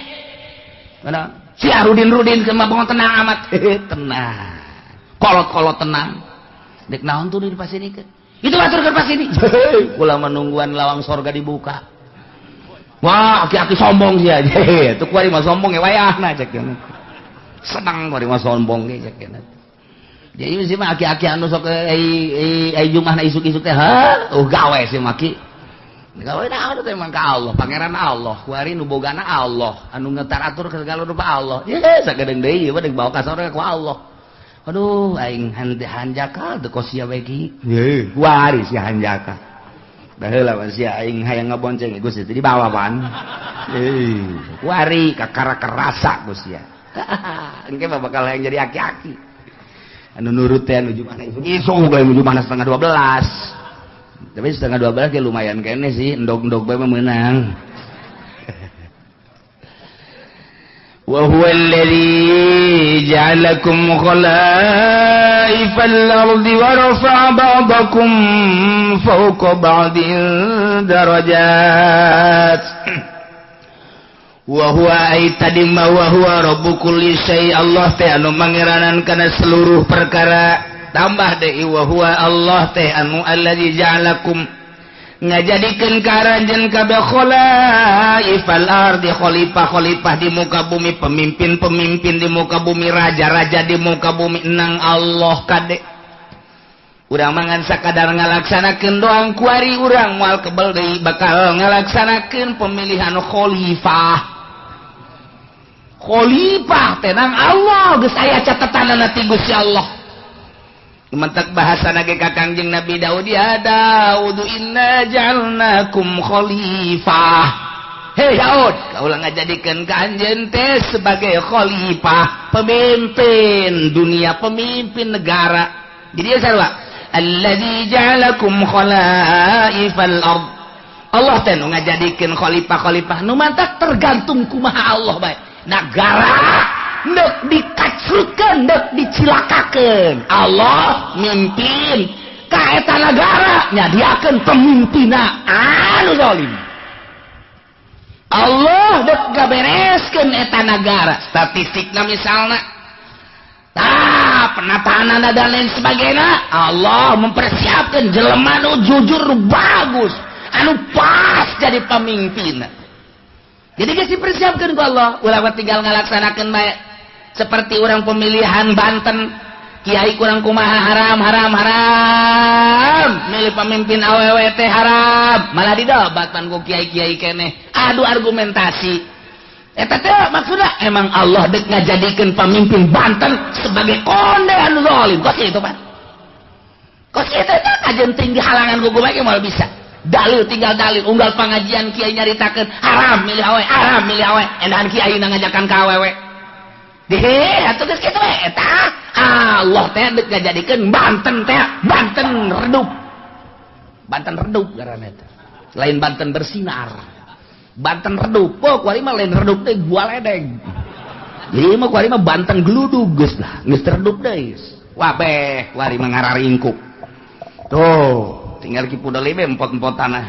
Mana? Si Arudin-rudin ke mah tenang amat. Tenang. Kolot-kolot tenang. Dek naon tuh di pasinikeun? Itu atur ke pasini. Kula menungguan lawang sorga dibuka. Wah, aki-aki sombong sih aja. Itu kuari mah sombong ya wayahna cek. Senang kuari mah sombong ge cek. Jadi sih mah aki-aki anu sok ai jumahna isuk-isuk teh ha, oh gawe sih maki. Gawe naon teh emang ka Allah, pangeran Allah, kuari nu bogana Allah, anu ngetar atur segala rupa Allah. Ye sagedeung deui ieu mah deuk bawa ka sorga ku Allah. Aduh aing hanjakal teu kos sia bae ki. Ye, kuari si hanjakal. Baheula mah sia aing hayang ngabonceng Gusti teh dibawa pan. Kuari kakara kerasa Gusti sia. Engke mah bakal hayang jadi aki-aki. Anu nurut teh anu jumana isuk ge jumana 11:30. Tapi 11:30 ge lumayan kene sih, endog-endog bae mah meunang. Wa huwa alladzi ja'alakum khalaifal ardi wa rafa'a ba'dakum fawqa ba'din darajat. Wa huwa ay tadi ma wa huwa rabbu kulli syai, Allah teh anu mangeranan kana seluruh perkara. Tambah deui wa huwa Allah teh anu alladzi ja'alakum Ngajadikeun ka aranjeun kabeh khalaifal ardi, khalifah-khalifah di muka bumi, pemimpin-pemimpin di muka bumi, raja-raja di muka bumi nang Allah kade. Urang mangan sakadar ngalaksanakeun doang kuari urang moal kebel deui bakal ngalaksanakeun pemilihan khalifah. Khalifah teh nang Allah geus aya catetanana ti Gusti Allah. Mentak bahasa nage ka Kangjeng Nabi Daud, ya Daud inna ja'alnakum khalifah. Hei Daud, kaulah ngajadikeun ka anjeun teh sebagai khalifah, pemimpin dunia, pemimpin negara. Jadi ya sarua, allazi ja'alakum khalaifal ard. Allah teh nu ngajadikeun khalifah-khalifah nu mantak tergantung kumaha Allah bae. Negara ndek dikacrutkeun, ndek dicilakakeun. Allah mimpin ka eta nagara, nyadiakeun pemimpinna anu zalim. Allah dek gabereskeun eta nagara. Statistikna misalna, tah penataan dan lain sebagainya, Allah mempersiapkan jelema nu jujur, nu bagus, anu pas jadi pemimpin. Jadi geus dipersiapkeun ku Allah, ulah tinggal ngalaksanakeun bae. Seperti orang pemilihan Banten, kiai kurang kumaha haram haram haram, milih pemimpin awewe teh haram, malah didobatan ku kiai-kiai keneh. Adu argumentasi. Eta teh maksudna emang Allah dek ngajadikeun pemimpin Banten sebagai konde anu zalim. Kos itu, Pak. Kos itu teh kajen tinggi halangan ku kumaha moal bisa. Dalil tinggal dalil, unggal pengajian kiai nyaritakeun haram milih awewe, haram milih awewe, endahan kiai ngajakan ka awewe. Deh, atuh geus kitu we eta. Allah teh deuk ngajadikeun Banten teh Banten redup. Banten redup ngaranna eta. Lain Banten bersinar. Banten redup. Oh, kuari mah lain redup teh gua ledeng. Jadi mah kuari mah Banten geludug geus lah, geus redup deui. Wabeh, kuari mah ngararingkuk. Tuh, tinggal ki pudel be empot-empot tanah.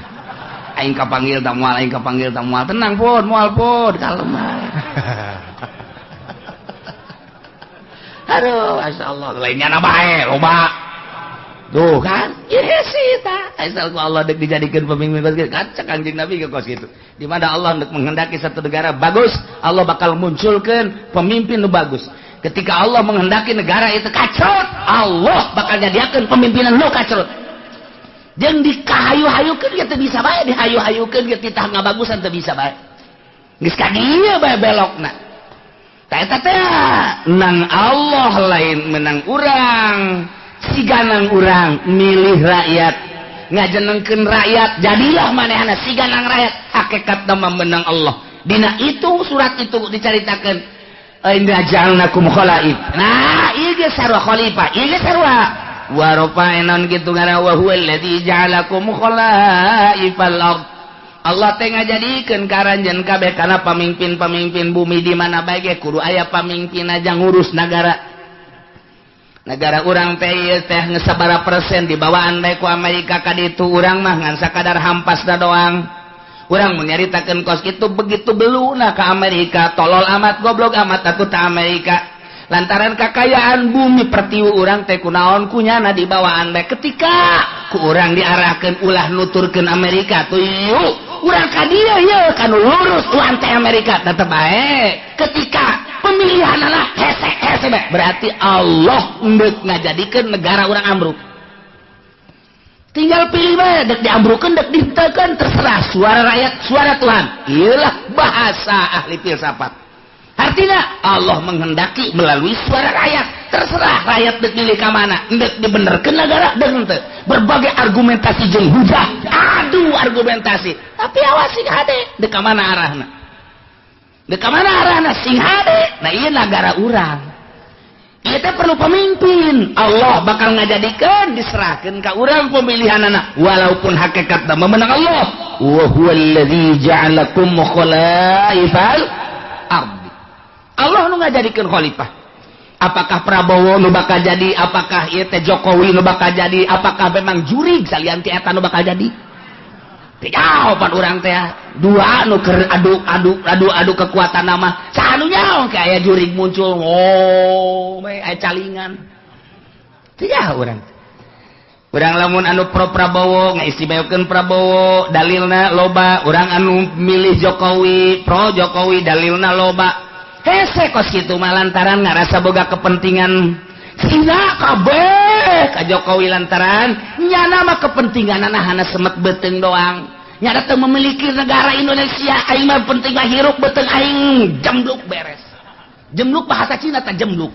Aing kapanggil ta moal, aing kapanggil ta moal. Tenang pun, moal pun, kalem bae. Aduh, masya Allah, lainnya na bae, loba. Tuh kan, ieu sih ta. Asal ku Allah dek dijadikeun pemimpin kos kitu. Kacak Kangjeng Nabi ke kos kitu. Di mana Allah dek menghendaki satu negara bagus, Allah bakal munculkeun pemimpin nu bagus. Ketika Allah menghendaki negara itu kacrut, Allah bakal nyadiakeun pemimpinan nu kacrut. Jeung dikahayu-hayukeun ge teu bisa bae, dihayu-hayukeun ge titah ngabagusan teu bisa bae. Geus ka dieu bae belokna. Eta teh nang Allah lain menang urang, siganang urang milih rakyat, ngajenengkeun rakyat, jadilah manehna siganang rakyat, hakikatna mah menang Allah. Dina itu surat itu dicaritakeun inna ja'alnakum khalaif. Nah, ieu ge sarua khalifah, ieu ge sarua wa rafa'na kitu ngaran wa huwa allazi ja'alakum khalaifal ard. Allah teh ngajadikeun ka aranjeun kabeh kana pamimpin-pamimpin bumi di mana bae ge kudu aya pamimpin aja ngurus nagara. Negara urang teh ieu teh geus sabaraha persen dibawaan bae ku Amerika ka ditu, urang mah ngan sakadar hampasna doang. Urang mun nyaritakeun kos kitu begitu beluna ka Amerika, tolol amat goblok amat atuh ta Amerika. Lantaran kakayaan bumi pertiwi urang teh kunaon kunyana dibawaan bae ketika ku urang diarahkeun ulah nuturkeun Amerika tuh yuk urang ka dieu yeuh kanu lurus uang teh Amerika tetep bae ketika pemilihanana hese hese bae berarti Allah endek ngajadikeun negara urang ambruk. Tinggal pilih bae dek diambrukeun dek dihenteukeun terserah suara rakyat suara Tuhan. Ieulah bahasa ahli filsafat. Artinya Allah menghendaki melalui suara rakyat. Terserah rakyat dek milih ka mana, dek dibenerkeun negara dek henteu. Berbagai argumentasi jeung hujah, adu argumentasi. Tapi awas sing hade, dek ka mana arahna? Dek ka mana arahna sing hade? Nah ieu nagara urang. Ieu teh perlu pemimpin. Allah bakal ngajadikeun diserahkeun ka urang pemilihanana walaupun hakikatna memenang Allah. Wa huwallazi ja'alakum khalaifal ardh. Allah nu ngajadikeun khalifah. Apakah Prabowo nu bakal jadi, apakah ieu teh Jokowi nu bakal jadi, apakah memang jurig salian ti eta nu bakal jadi? Teu jawaban urang teh. Dua nu keur adu kekuatan nama. Saha nu nyaho ke aya jurig muncul, oh, aya calingan. Teu jauh urang. Urang lamun anu pro Prabowo ngaistimewakeun Prabowo dalilna loba, urang anu milih Jokowi pro Jokowi dalilna loba. Hese kos kitu mah lantaran ngarasa boga kepentingan Cina kabeh ka Jokowi lantaran nyana mah kepentinganana hana semet beuteung doang. Nyana teu memiliki negara Indonesia, aing mah penting mah hirup beuteung aing jembluk beres. Jembluk bahasa Cina tah jembluk.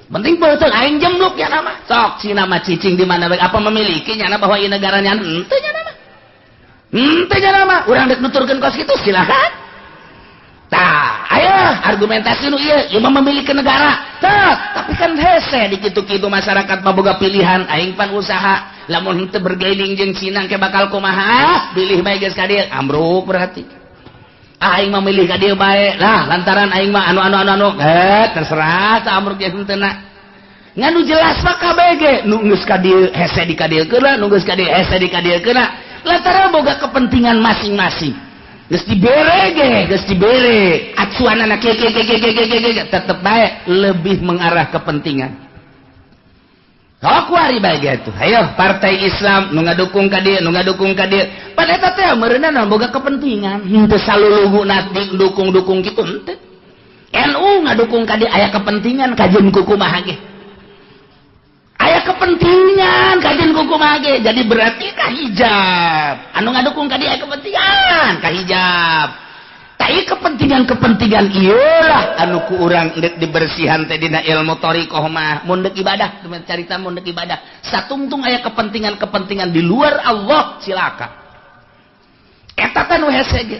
Penting beuteung aing jembluk ya nama. Sok Cina mah cicing di mana bae apa memiliki nyana bahwa ieu negaranya henteu nyana mah. Henteu nyana mah urang dek nuturkeun kos kitu silakan. Tah, ayo argumentasi nu ieu ieu mah memiliki negara. Tah, tapi kan hese di kitu-kitu masyarakat mah boga pilihan aing pan usaha. Lamun henteu bergaining jeung Cina ke bakal kumaha? Pilih bae geus ka dieu ambruk berarti. Aing mah milih ka dieu bae. Lah lantaran aing mah anu anu anu anu terserah tah ambruk ge henteu na. Ngan nu jelas mah KBG nu geus ka dieu hese di ka dieu keuna, nu geus ka dieu hese di ka dieu keuna. Lantaran boga kepentingan masing-masing. Geus dibere ge, geus dibere. Acuanana kieu kieu kieu kieu kieu tetep bae lebih mengarah kepentingan. Sok wari bae ge atuh. Hayo partai Islam nu ngadukung ka dieu, nu ngadukung ka dieu. Pan eta teh meureunna boga kepentingan. Henteu saluluguna dukung-dukung kitu henteu. NU ngadukung ka dieu aya kepentingan kajeun kumaha ge. Aya kepentingan kajeun kumaha ge. Jadi berarti ka hijab. Anu ngadukung ka dieu aya kepentingan ka hijab. Tai kepentingan-kepentingan ieu lah anu ku urang deuk dibersihan teh dina ilmu thariqah mah mun deuk ibadah carita mun deuk ibadah satungtung aya kepentingan-kepentingan di luar Allah cilaka. Eta teh nu hese ge.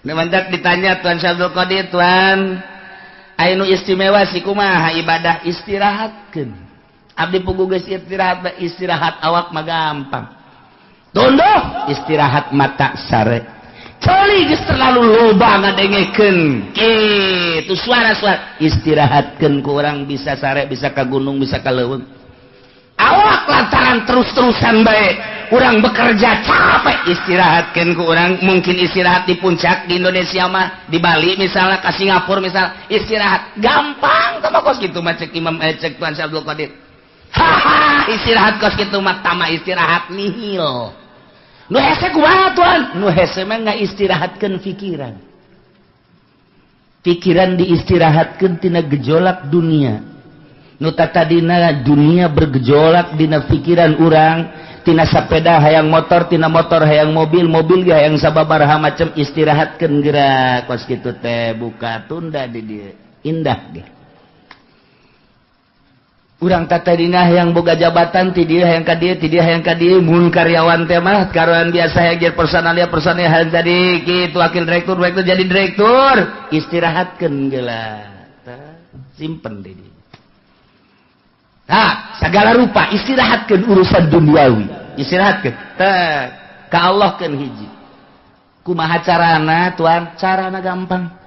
Nu mantak ditanya Tuan Syekh Abdul Qadir, Tuan aya nu istimewa si kumaha ibadah istirahatkeun. Abdi pugu geus istirahat, istirahat awak mah gampang. Tunduh istirahat mata sare. Coli geus terlalu loba ngadengekeun kitu suara-suara istirahatkeun ku urang bisa sare bisa ka gunung bisa ka leuweung. Awak lantaran terus-terusan bae urang bekerja capek istirahatkeun ku urang mungkin istirahat di puncak di Indonesia mah di Bali misalnya ka Singapura misalnya istirahat gampang tah mah kos kitu mah cek Imam cek Tuan Syekh Abdul Qadir. Haha istirahat kos kitu mah tama istirahat nihil. Nu hese kumaha Tuan? Nu hese mah ngaistirahatkeun pikiran. Pikiran diistirahatkeun tina gejolak dunia. Nu tatadina dunia bergejolak dina pikiran urang, tina sapeda hayang motor, tina motor hayang mobil, mobil ge hayang sababaraha macem istirahatkeun geura kos kitu teh buka tunda di dieu. Indah ge. Urang tatadina yang boga jabatan ti dieu hayang ka dieu ti dieu hayang ka dieu mun karyawan teh mah karyawan biasa hayang jadi personalia personalia hayang jadi kitu wakil direktur direktur jadi direktur istirahatkeun geula simpen di dieu. Tah segala rupa istirahatkeun urusan duniawi istirahatkeun teh ka Allah keun hiji kumaha carana Tuan carana gampang.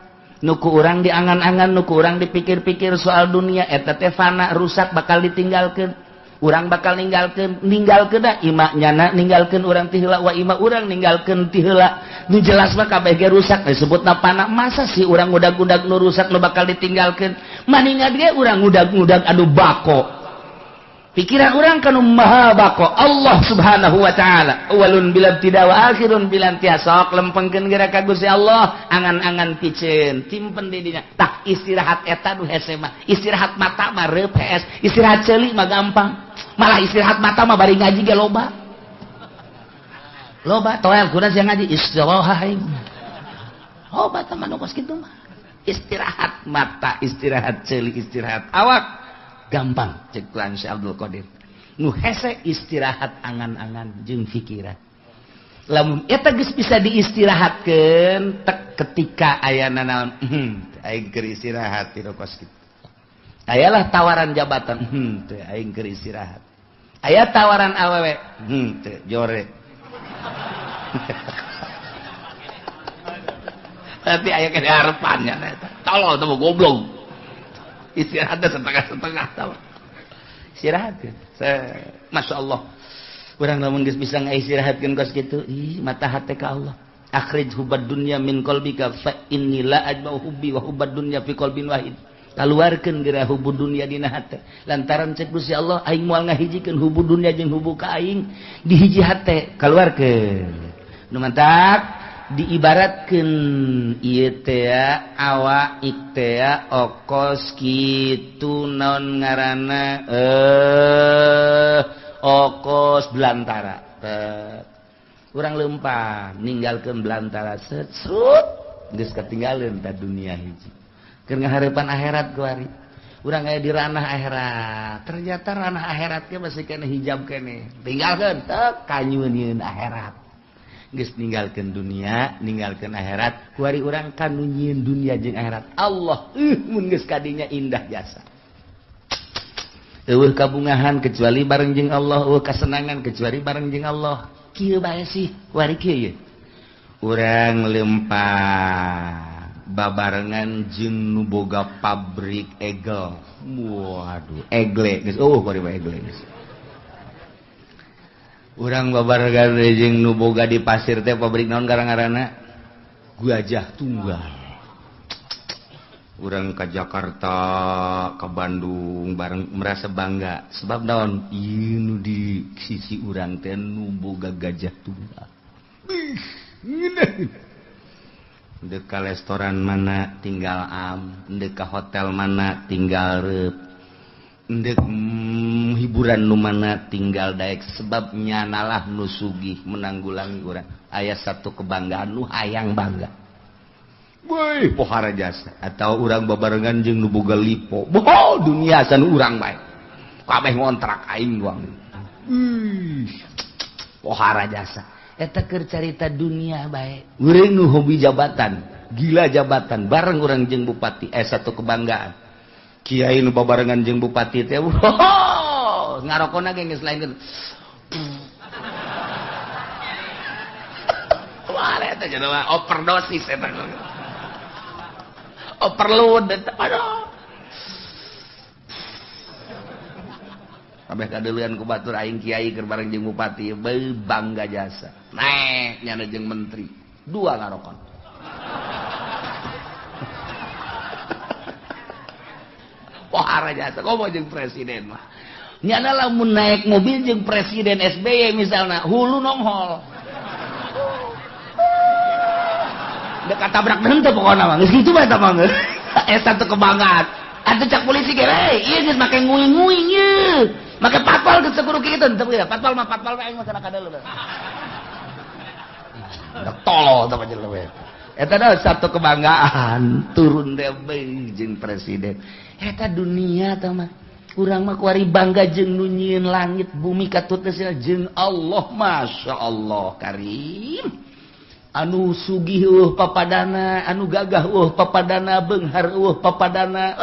Nuku urang diangan-angan, nuku urang dipikir-pikir soal dunia, eta teh fana rusak bakal ditinggalkeun. Urang bakal ninggalkeun, ninggalkeun da ima nyana ninggalkeun urang ti heula wa ima urang ninggalkeun ti heula. Nu jelas mah kabeh ge rusak disebutna fana. Masa sih urang ngudag-ngudag nu rusak nu bakal ditinggalkeun? Maningan ge urang ngudag-ngudag anu bako. Pikiran urang kanu maha bako Allah Subhanahu wa taala. Awalun bila ibtida wa akhirun bila intiha. Sok lempengkeun geura ka Gusti Allah, angan-angan piceun, timpen di dinya. Tah istirahat eta nu hese mah. Istirahat mata mah reup hees, istirahat ceuli mah gampang. Malah istirahat mata mah bari ngaji ge loba. Loba toel kuda sia ngaji istirahat aing. Loba tah mah nu kos kitu mah. Istirahat mata, istirahat ceuli, istirahat awak. Gampang cek Tuan Syekh Abdul Qadir. Nu hese istirahat angan-angan jeung pikiran. Lamun eta geus bisa diistirahatkeun tek ketika ayana naon aing keur istirahat ti kos kitu. Ayalah tawaran jabatan teu aing keur istirahat. Aya tawaran awewe teu jore. Tapi aya kene harepannya eta. Tolol teh goblok. Istirahatnya setengah-setengah tahu. Istirahat kan. Masya Allah. Urang lamun geus bisa ngaistirahatkeun kos kitu, ih mata hate ka Allah. Akhrij hubbad dunya min qalbika fa inni la ajma'u hubbi wa hubbad dunya fi qalbin wahid. Kaluarkeun geura hubu dunya dina hate. Lantaran cek Gusti Allah aing moal ngahijikeun hubu dunya jeung hubu ka aing di hiji hate. Kaluarkeun. Nu mantak diibaratkeun ieu teh awak teh okos kitu naon ngaranna okos belantara. Urang lempang ninggalkeun belantara set srut geus katinggaleun ta dunia hiji. Keur ngaharepan akhirat kuari. Urang aya di ranah akhirat. Ternyata ranah akhirat ge masih kena hijab keneh. Tinggalkeun teu kanyueun akhirat. Geus ninggalkeun dunia, ninggalkeun akhirat, kuari urang kanu nyieun dunia jeung akhirat. Allah mun geus kadinya indah jasa. Eueuh kabungahan kecuali bareng jeung Allah, eueuh kasenangan kecuali bareng jeung Allah. Kieu bae sih, kuari kieu ye. Urang lempang babarengan jeung nu boga pabrik egel. Waduh, egle geus eueuh kuari mah egle geus. Urang babarengan jeung nu boga di pasir teh pabrik naon ngaranna? Gajah Tunggal. Urang ka Jakarta, ka Bandung bareng merasa bangga sebab naon? Ieu nu di sisi urang teh nu boga Gajah Tunggal. Ndek ka restoran mana tinggal am, ndek ka hotel mana tinggal reup, ndek hiburan nu mana tinggal daek sebab nyanalah nu sugih menanggulangi urang. Aya satu kebanggaan nu hayang bangga. Woi, pohara jasa atau urang babarengan jeung nu boga lipo. Boh, dunia san urang bae. Kabeh ngontrak aing doang. Pohara jasa. Eta keur carita dunia bae. Urang nu hobi jabatan, gila jabatan, bareng urang jeung bupati, satu kebanggaan. Kiai nu babarengan jeung bupati teh, oh, ngarokona ge geus lain. Wah, eta jelema overdosis eta. Overload eta, aduh. Kabeh kadeuleun ku batur aing kiai keur bareng jeung bupati, beuh bangga jasa. Naek nyana jeung menteri, dua ngarokon. Pohara jasa, komo jeung presiden mah. Nyana lamun naik mobil jeung presiden SBY misalna, hulu nonghol. Dek tabrak henteu pokona mah. Geus kitu bae eta mah geus. Eta teh kebanggaan. Atuh cak polisi ge, "Hei, ieu geus make nguing-nguing ieu. Make patpal geus kudu kitu henteu ya. Patpal mah patpal we aing mah kana kadeuleu." Dek tolol teh jelema. Eta dah satu kebanggaan turun deui jeung presiden. Eta dunia teh mah. Urang mah kuari bangga jeung nu nyieun langit bumi katut teh jeung Allah, masyaallah karim. Anu sugih eueuh papadana, anu gagah eueuh papadana, beunghar eueuh papadana,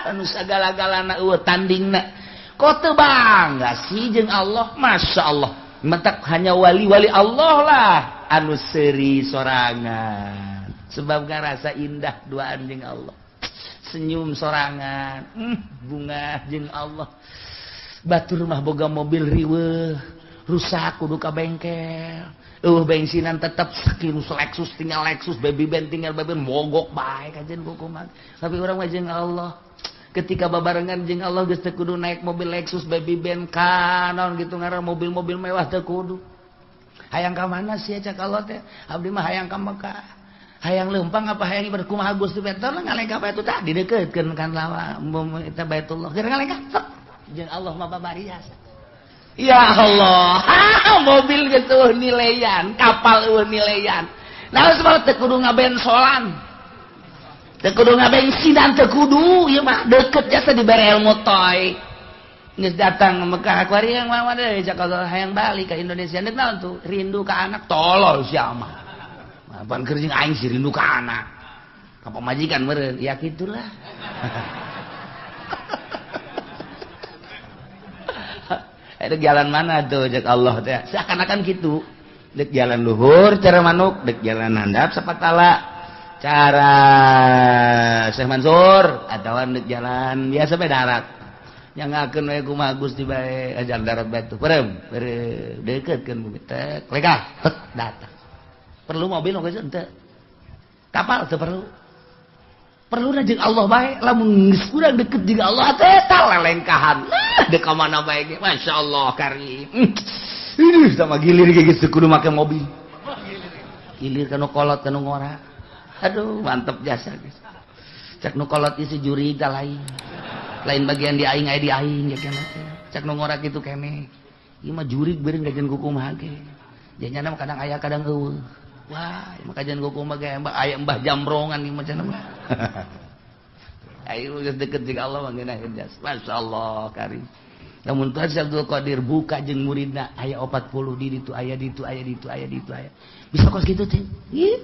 anu sagala-galana eueuh tandingna. Kok teu bangga sih jeung Allah, masyaallah. Mentak hanya wali-wali Allah lah anu seuri sorangan. Sebab ngarasa indah duaan jeung Allah. Senyum sorangan, bunga jeung Allah. Batur mah boga mobil riweuh, rusak kudu ka bengkel. Bensinan tetep sakieu Lexus tinggal Lexus, baby band tinggal baby band, mogok bae kajen kukumaha. Tapi urang mah jeung Allah. Ketika babarengan jeung Allah geus teu kudu naik mobil Lexus, baby band ka naon gitu ngaran mobil-mobil mewah teu kudu. Hayang ka mana sih cak Allah teh? Abdi mah hayang ka Mekah. Hayang leumpang apa hayang ibadah kumaha Gusti betul ngalengkah bae tah didekeutkeun kan lawa eta Baitullah. Keur ngalengkah sok jeung Allah mah babari jasa. Ya Allah, mobil geus eueuh nileyan, kapal eueuh nileyan. Nah, sebab teu kudu ngabensolan. Teu kudu ngabensinan teu kudu, ieu mah deukeut jasa dibere ilmu toy. Geus datang ke Mekah kuari yang mana deui cak Allah hayang balik ka Indonesia. Deuk naon tuh? Rindu ka anak tolol sia mah. Apaan keur jeung aing sih rindu ka anak. Ka pamajikan meureun, ya kitulah. Dek jalan mana tuh cek Allah teh seakan-akan gitu. Dek jalan luhur cara manuk, dek jalan handap sapatala cara Syekh Mansur atawa dek jalan biasa bae darat. Nyangakeun we kumaha Gusti bae jalan darat bae tuh. Perem, deuketkeun bumi teh, lekah, tek datang. Perlu mobil oge henteu. Kapal teu perlu. Perluna jeung Allah bae, lamun geus urang deket jeung Allah teh tah lelengkahan. Dek ka mana bae ge, masyaallah karim. Ih, sama gilir ge geus kudu make mobil. Gilir ka nu kolot ka nu ngora. Aduh, mantep jasa geus. Cek nu kolot isi juri tah lain. Lain bagian di aing aya di aing ya keneh. Cek nu ngora kitu keneh. Ieu mah jurig beureun gajian kukumaha ge. Janyana mah kadang aya kadang eueuh. Wah, mah kajian kukumaha ge aya mbah jamrongan ieu mah cenah mah. Ayo geus deket jeung Allah mah ngeunaheun jas. Masyaallah karim. Lamun Tuhan Abdul Qadir buka jeung muridna aya 40 di ditu aya ditu aya ditu aya ditu aya. Bisa kos kitu teh. Ih.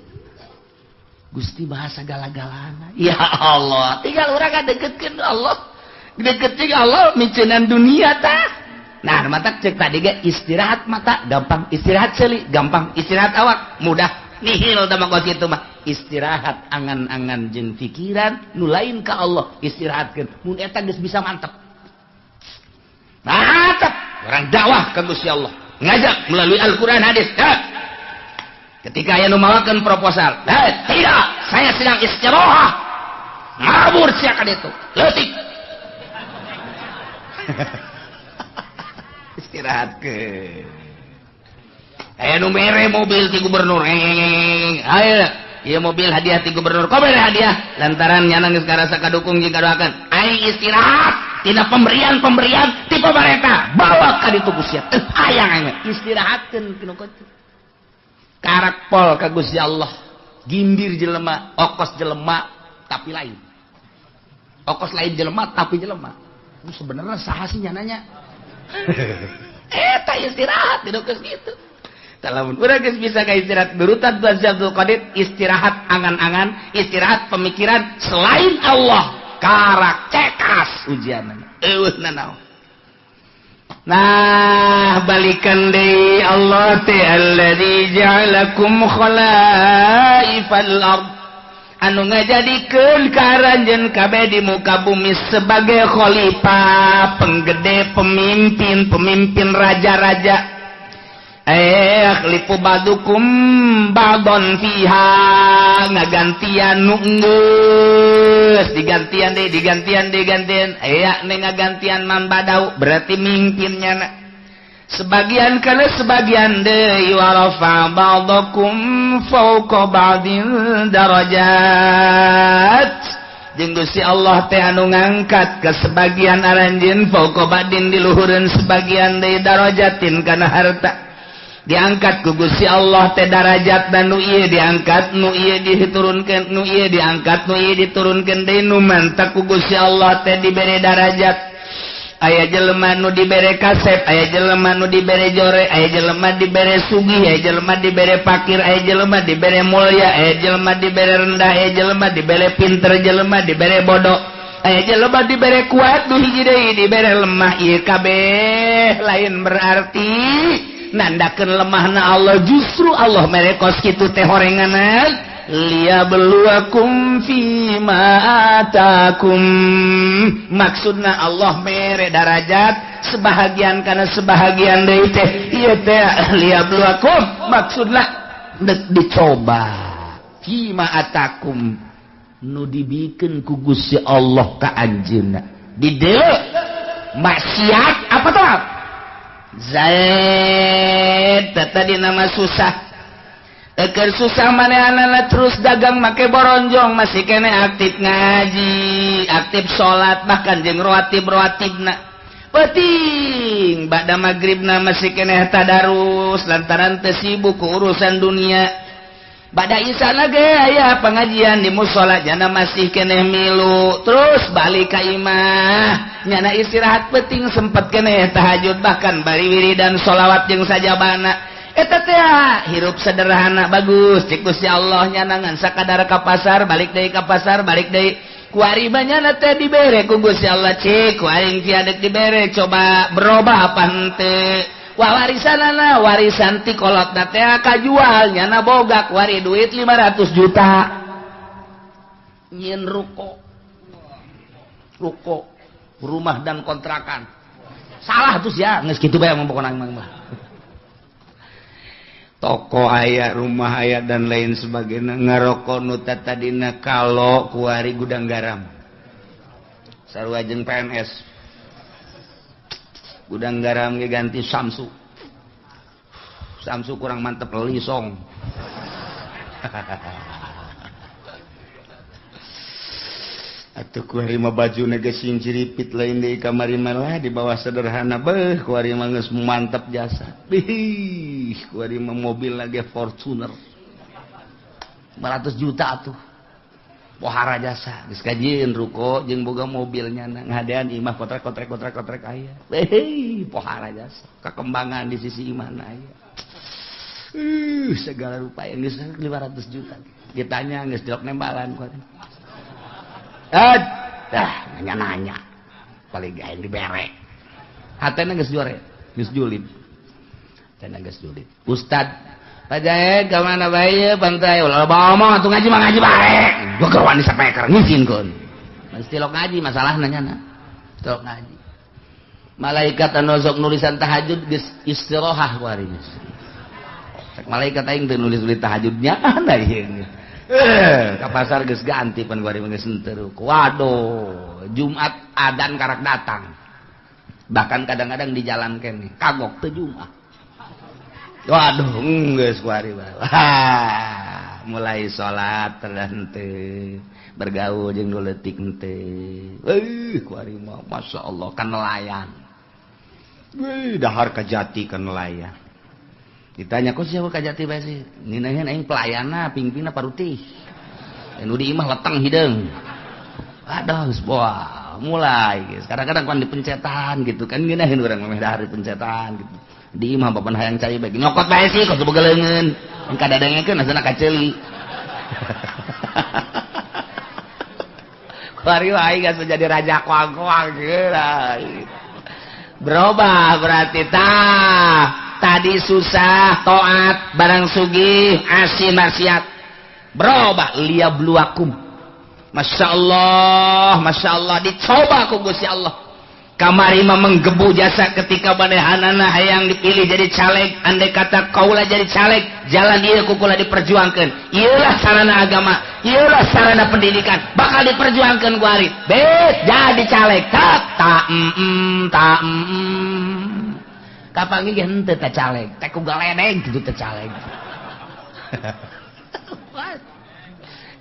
Gusti bahasa gala-galana. Ya Allah, tinggal urang kadeketkeun Allah. Deket jeung Allah miceunan dunia tah. Nah, mata cek tadi ge istirahat mata gampang, istirahat seuli gampang, istirahat awak mudah. Nihil tah mah kos kitu mah. Istirahat angan-angan jeung pikiran nu lain ka Allah istirahatkeun. Mun eta geus bisa mantep. Mantep orang dakwah ka Gusti Allah. Ngajak melalui Al-Qur'an hadis. Ha. Ketika aya nu mawakeun proposal, tidak, saya sedang istirahat. Ngabur sia ka ditu. Leutik. Istirahat ke. Aya nu mere mobil ti gubernur. Ayo, ieu mobil hadiah ti gubernur. Kok mere hadiah? Lantaran nyana geus karasa kadukung jeung kadoakeun. Aing istirahat tina pemberian-pemberian ti pamarentah. Bawa ka ditu ku sia. Teu hayang aing istirahatkeun kinu kitu. Karak pol ka Gusti Allah. Gimbir jelema, okos jelema tapi lain. Okos lain jelema tapi jelema. Sebenarnya saha sih nyananya? Eta istirahat di geus kitu. Lamun urang geus bisa ka istirahat berutan Tuhan Abdul Qadir istirahat angan-angan, istirahat pemikiran selain Allah, karak cekas ujianna. Eueuh nanaon. Nah, balikan deui Allah teh alladzi ja'alakum khalaifal ard. Anu ngajadikeun ka aranjeun kabeh di muka bumi sebagai khalifah, penggede, pemimpin, pemimpin raja-raja. Khalifu ba'dukum ba'don fiha, ngagantian nu geus, digantian deui, digantian deui, digantian. Aya ne ngagantian man badau, berarti mimpinnya na. Sebagian kana sebagian deui wa rafa ba'dakum fawqa ba'din darajat. Jeung Gusti Allah teh anu ngangkat ke sebagian aranjeun fawqa ba'din diluhureun sebagian deui darajatin kana harta. Diangkat ku Gusti Allah teh darajat dan nu ieu diangkat, nu ieu diturunkeun, nu ieu diangkat, nu ieu diturunkeun deui nu mantak ku Gusti Allah teh dibere darajat. Aya jelema nu dibere kasep, aya jelema nu dibere jore, aya jelema dibere sugih, aya jelema dibere fakir, aya jelema dibere mulia, aya jelema dibere rendah, aya jelema dibere pinter, jelema dibere bodoh, aya jelema dibere kuat, nu hiji deui dibere lemah. Ieu kabeh lain berarti nandakeun lemahna Allah, justru Allah mere kos kitu teh horenganan. Liyabluwakum fima atakum, maksudna Allah mere darajat sebahagian kana sebahagian deui teh ieu teh liyabluwakum maksudna deuk dicoba fima atakum nu dibikeun ku Gusti Allah ka anjeunna di dieu maksiat apa taat Zaid tadi nama susah. Eker susah manehanana terus dagang make boronjong masih kene aktif ngaji, aktif salat bahkan jeung rawatib-rawatibna. Penting ba'da magribna masih kene tadarus lantaran teu sibuk ku urusan dunia. Ba'da isana ge aya pengajian di musala jana masih kene milu terus balik ka imah. Nyana istirahat penting sempet kene tahajud bahkan bari wiridan sholawat jeung sajabana. Eta teh hirup sederhana bagus cik Gusti Allah nyanangan sakadar ka pasar balik deui ka pasar balik deui kuari banyana teh dibere ku Gusti Allah cik ku aing ciadek dibere coba berubah apa henteu wah warisanana warisan ti kolotna teh kajual nyana boga kuari duit 500 juta nyieun ruko ruko rumah dan kontrakan salah tuh ya geus kitu bae mah pokona mah. Toko aya, rumah aya dan lain sebagainya. Ngarokok nu tadina kalau kuari gudang garam. Sarua jeung PNS. Gudang garam ge ganti Samsu. Samsu kurang mantep lisong. Atuh kuari mah bajuna geus sing ciripit lain deui kamari mah di bawah sederhana beuh kuari mah geus mantep jasa. Bih, kuari mah mobil lagi Fortuner. 500 juta atuh. Pohara jasa geus kajieun ruko jeung boga mobilnya ngadean imah kotrek-kotrek-kotrek-kotrek aya. Beuh, pohara jasa. Kakembangan di sisi imahna aya. Segala rupa yang geus 500 juta. Ditanya geus dilok nembalan kuari. Dah nanya-nanya paling gaeng dibere hatena geus jore geus julid hatena geus julid. Ustad Pak Jaed ka mana bae pantai ulah loba omong atuh ngaji mah ngaji bae gua keur wani sapeker ngizinkeun mesti lok ngaji masalahna nyana lok ngaji malaikat anu sok nulisan tahajud geus istirahat kuari geus malaikat aing teu nulis-nulis tahajudnya da ieu. Ke pasar geus ganti pan kuari geus henteu. Waduh, Jumat adan karak datang. Bahkan kadang-kadang di jalan keneh kagok teu Jumat. Waduh, geus kuari bae. Wah, mulai salat henteu, bergaul jeung nu leutik henteu. Kuari mah masyaallah kan nelayan. Dahar kajati kan nelayan. Ditanya kok siapa kajati bae sih? Ninaheun aing pelayana pingpina parutih. Anu di imah leteng hideung. Aduh, wah, mulai geus. Kadang-kadang kan dipencetan gitu kan ngeunaheun urang meh dahar dipencetan gitu. Di imah bapan hayang cai bae nyokot bae sih kok boga leungeun. Kadadengekeun asana kaceuli. Kuari wae geus jadi raja koang-koang geus. Berubah berarti tah. Tadi susah toat barang sugih asin maksiat berubah liyabluwakum. Masya Allah, Masya Allah dicoba ku Gusti Allah. Kamari mah menggebu jasa ketika manehanana hayang dipilih jadi caleg, andai kata kaula jadi caleg, jalan ieu ku kula diperjuangkeun. Ieulah sarana agama, ieulah sarana pendidikan, bakal diperjuangkeun ku ari. Bet jadi caleg tak ta ta kapanggih ge henteu teh caleg, teh ku galedeg kitu teh caleg.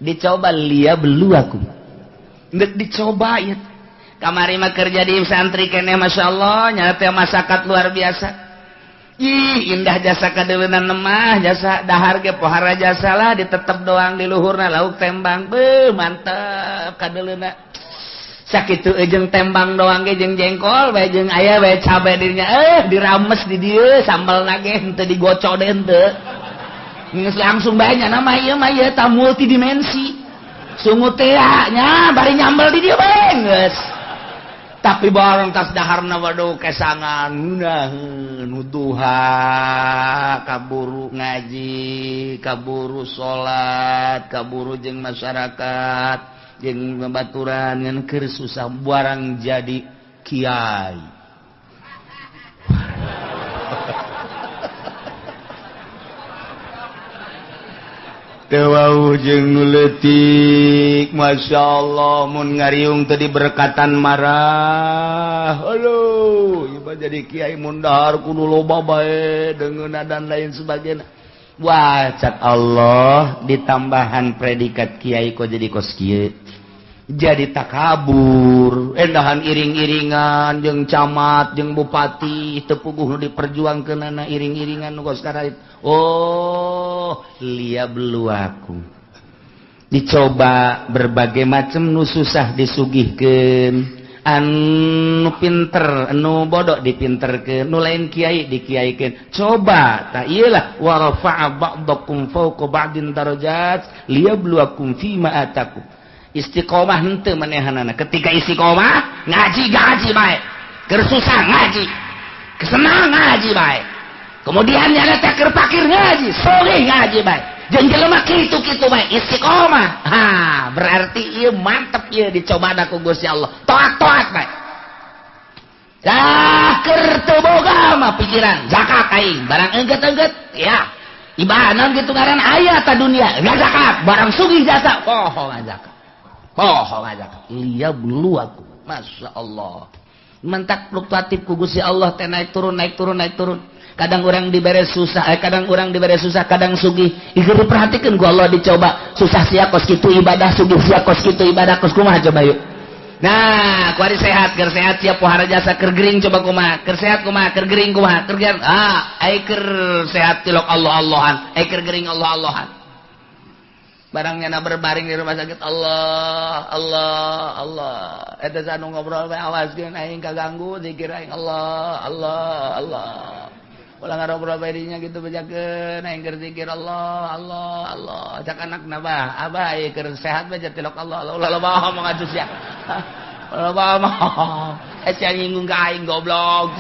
Dicoba liyabluwakum. Ndek dicoba ieu. Kamari mah kerja di santri keneh masyaallah nya teh masyarakat luar biasa. Ih, indah jasa kadeuleunna mah, jasa dahar ge pohara jasa lah ditetep doang di luhurna lauk tembang. Beuh, mantep kadeuleunna. Sakitu jeung tembang doang ge jeung jengkol bae jeung aya bae cabe dirinya dirames di dieu sambelna ge henteu digocok deui henteu. Geus langsung bae nya mah ieu mah ieu ta multidimensi. Sungut teh nya bari nyambel di dieu bae geus. Tapi barang tas daharna waduh kesangan ngeunaheun duha kaburu ngaji, kaburu salat, kaburu jeung masyarakat. Jeung babaturan ngan keur susah barang jadi kiai. Teu wau jeung nu leutik, masyaallah mun ngariung teu diberkatan marah. Aduh, ieu mah jadi kiai mun dahar kudu loba bae deungeunna dan lain sebagainya. Wah, cat Allah ditambahan predikat kiai kok jadi kos kieu. Jadi takabur, endahan iring-iringan jeung camat, jeung bupati, teu puguh nu diperjuangkeunana iring-iringan nu kos karait. Oh, liyabluwakum. Dicoba berbagai macam nu susah disugihkeun. Anu pinter, anu bodoh dipinterkeun, nu lain kiai dikiaikeun. Coba tah ieu lah wa rafa'a ba'dakum fawqa ba'din darajat liyabluwakum fima atakum. Istiqomah henteu manehanana. Ketika istiqomah ngaji ngaji bae. Keur susah ngaji. Kesenang ngaji bae. Kemudian nyana teh keur pakir ngaji, sugih ngaji bae. Jeung jelema kitu-kitu bae istiqomah. Ha, berarti ieu mantep ieu dicobana ku Gusti Allah. Toat-toat bae. Dah keur teu boga mah pikiran zakat aing, barang engget-engget ya. Ibadah gitu ngaran aya ta dunia ngazakat barang sugih jasa poho ngazakat. Poho ngazakat. Iya belu aku. Masya Allah. Mentak fluktuatif ku Gusti Allah teh naik turun naik turun naik turun. Kadang orang dibere susah, kadang orang dibere susah, kadang sugih. Ieu diperhatikeun ku Allah dicoba. Susah sia kos kitu ibadah, sugih sia kos kitu ibadah kos kumaha coba yuk. Nah, kuari sehat, keur sehat sia pohara jasa keur gering coba kumaha, keur sehat kumaha, keur gering kumaha, keur gering. Ah, ai keur sehat tilok Allah-Allahan, ai keur gering Allah-Allahan. Barangnya na berbaring di rumah sakit Allah, Allah, Allah. Eta sanu ngobrol bae awaskeun aing kaganggu zikir aing Allah, Allah, Allah. Ulah ngarobrol bae dinya gitu bejakeun aing keur zikir Allah, Allah, Allah. Cak anakna bah, abah ieu keur sehat bae tilok Allah, Allah ulah loba omong atuh sia. Ulah loba omong. Eh sia nyinggung ka aing goblok.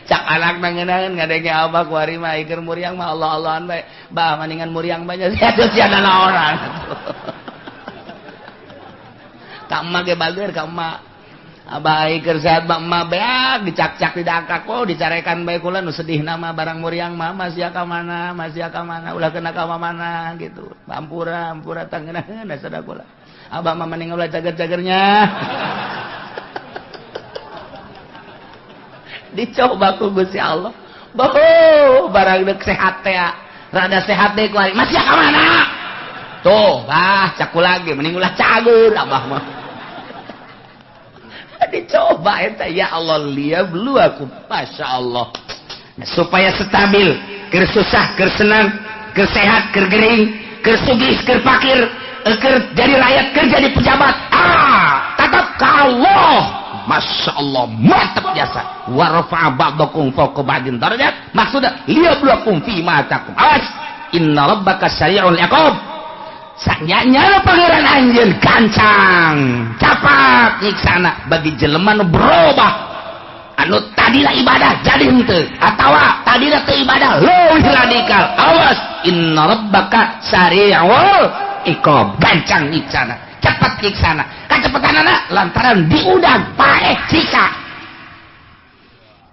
Cak anak nangenaeun ngadenge abah kuari mah ieu keur muriang mah Allah-Allahan bae. Bah maningan muriang bae sia sia nanaonan. Ka emak ge bager ka emak. Abah keur sehat mah emak beak dicak-cak didangkak oh dicarekan bae kula nu sedih nama barang muriang mah masih ka mana masih ka mana ulah kena ka mana gitu. Ampura ampura tangenaheun sada kula. Abah mah mending ulah cager-cagernya. Dicoba ku Gusti Allah. Boh barang deuk sehat teh rada sehat deui ku ari masih ka mana? Tuh bah cak lagi mending ulah cager abah mah. Dicoba eta ya Allah liyabluwakum masya Allah supaya stabil keur susah keur senang keur sehat keur gering keur sugih keur fakir keur jadi rakyat keur jadi pejabat ah tetap ka Allah masya Allah mantap jasa wa rafa'a ba'dakum fawqa ba'din darajat maksudna liyabluwakum fi ma atakum awas inna rabbaka sari'ul iqab sanyanya pangeran anjeun gancang capat nyiksana bagi jelema nu berubah anu tadina ibadah jadi henteu atawa tadina teu ibadah leuwih radikal awas inna rabbaka sari'ul iqab gancang nyiksana cepat nyiksana kacepetanana lantaran diudang paeh siksa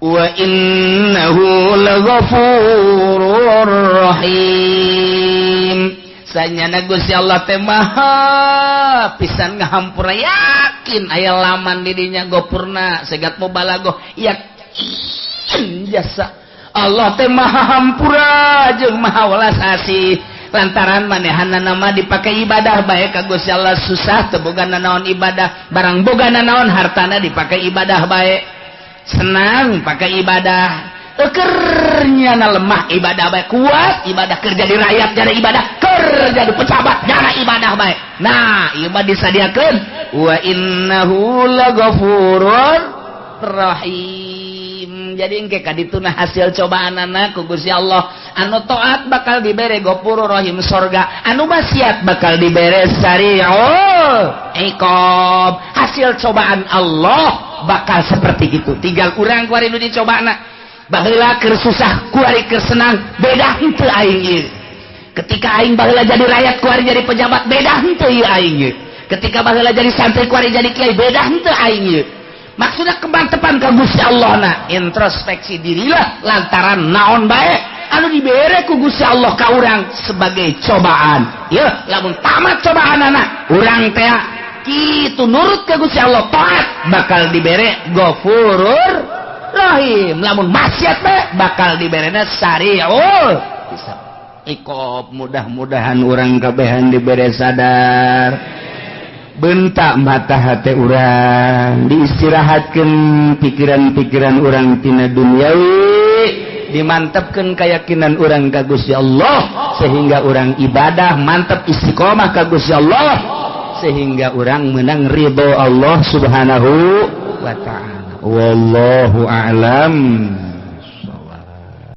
wa innahu laghafurur rahim sanyana Gusti Allah teh maha pisan ngahampura yakin aya laman di dinya gopurna segat mubalagoh yakin jasa Allah teh maha hampura jeung maha welas asih lantaran manehana nama dipakai ibadah bae ka Gusti Allah susah teu boga nanaon ibadah barang boga nanaon hartana dipakai ibadah bae senang pakai ibadah ekernya na lemah ibadah baik kuat ibadah kerja di rakyat jadi ibadah kerja di pejabat jadi ibadah baik nah ieu mah disadiakeun wa innahu laghafurur rahim jadi engke ka dituna hasil cobaanana ku Gusti Allah anu taat bakal dibere ghafurur rahim sorga anu maksiat bakal dibere sari'ul iqab hasil cobaan Allah bakal seperti itu tinggal urang kuari nu dicobana baheula keur susah kuari keur senang beda henteu aing ieu ketika aing baheula jadi rakyat kuari jadi pejabat beda henteu ieu aing ieu ketika baheula jadi santri kuari jadi kiai beda henteu aing ieu maksudna kemantepan ka Gusti Allah na introspeksi dirilah lantaran naon bae anu dibere ku Gusti Allah ka urang sebagai cobaan yeuh lamun tamat cobaanana urang teh kitu nurut ka Gusti Allah taat bakal dibere Ghafurur Rahim lamun maksiat bae bakal diberena sari'ul hisab iqab mudah-mudahan urang kabehan dibere sadar bentak mata hati urang diistirahatkeun pikiran-pikiran urang tina duniawi dimantepkeun keyakinan urang ka Gusti Allah sehingga urang ibadah mantep istiqomah ka Gusti Allah sehingga urang menang ridho Allah Subhanahu wa ta'ala. Wallahu a'lam.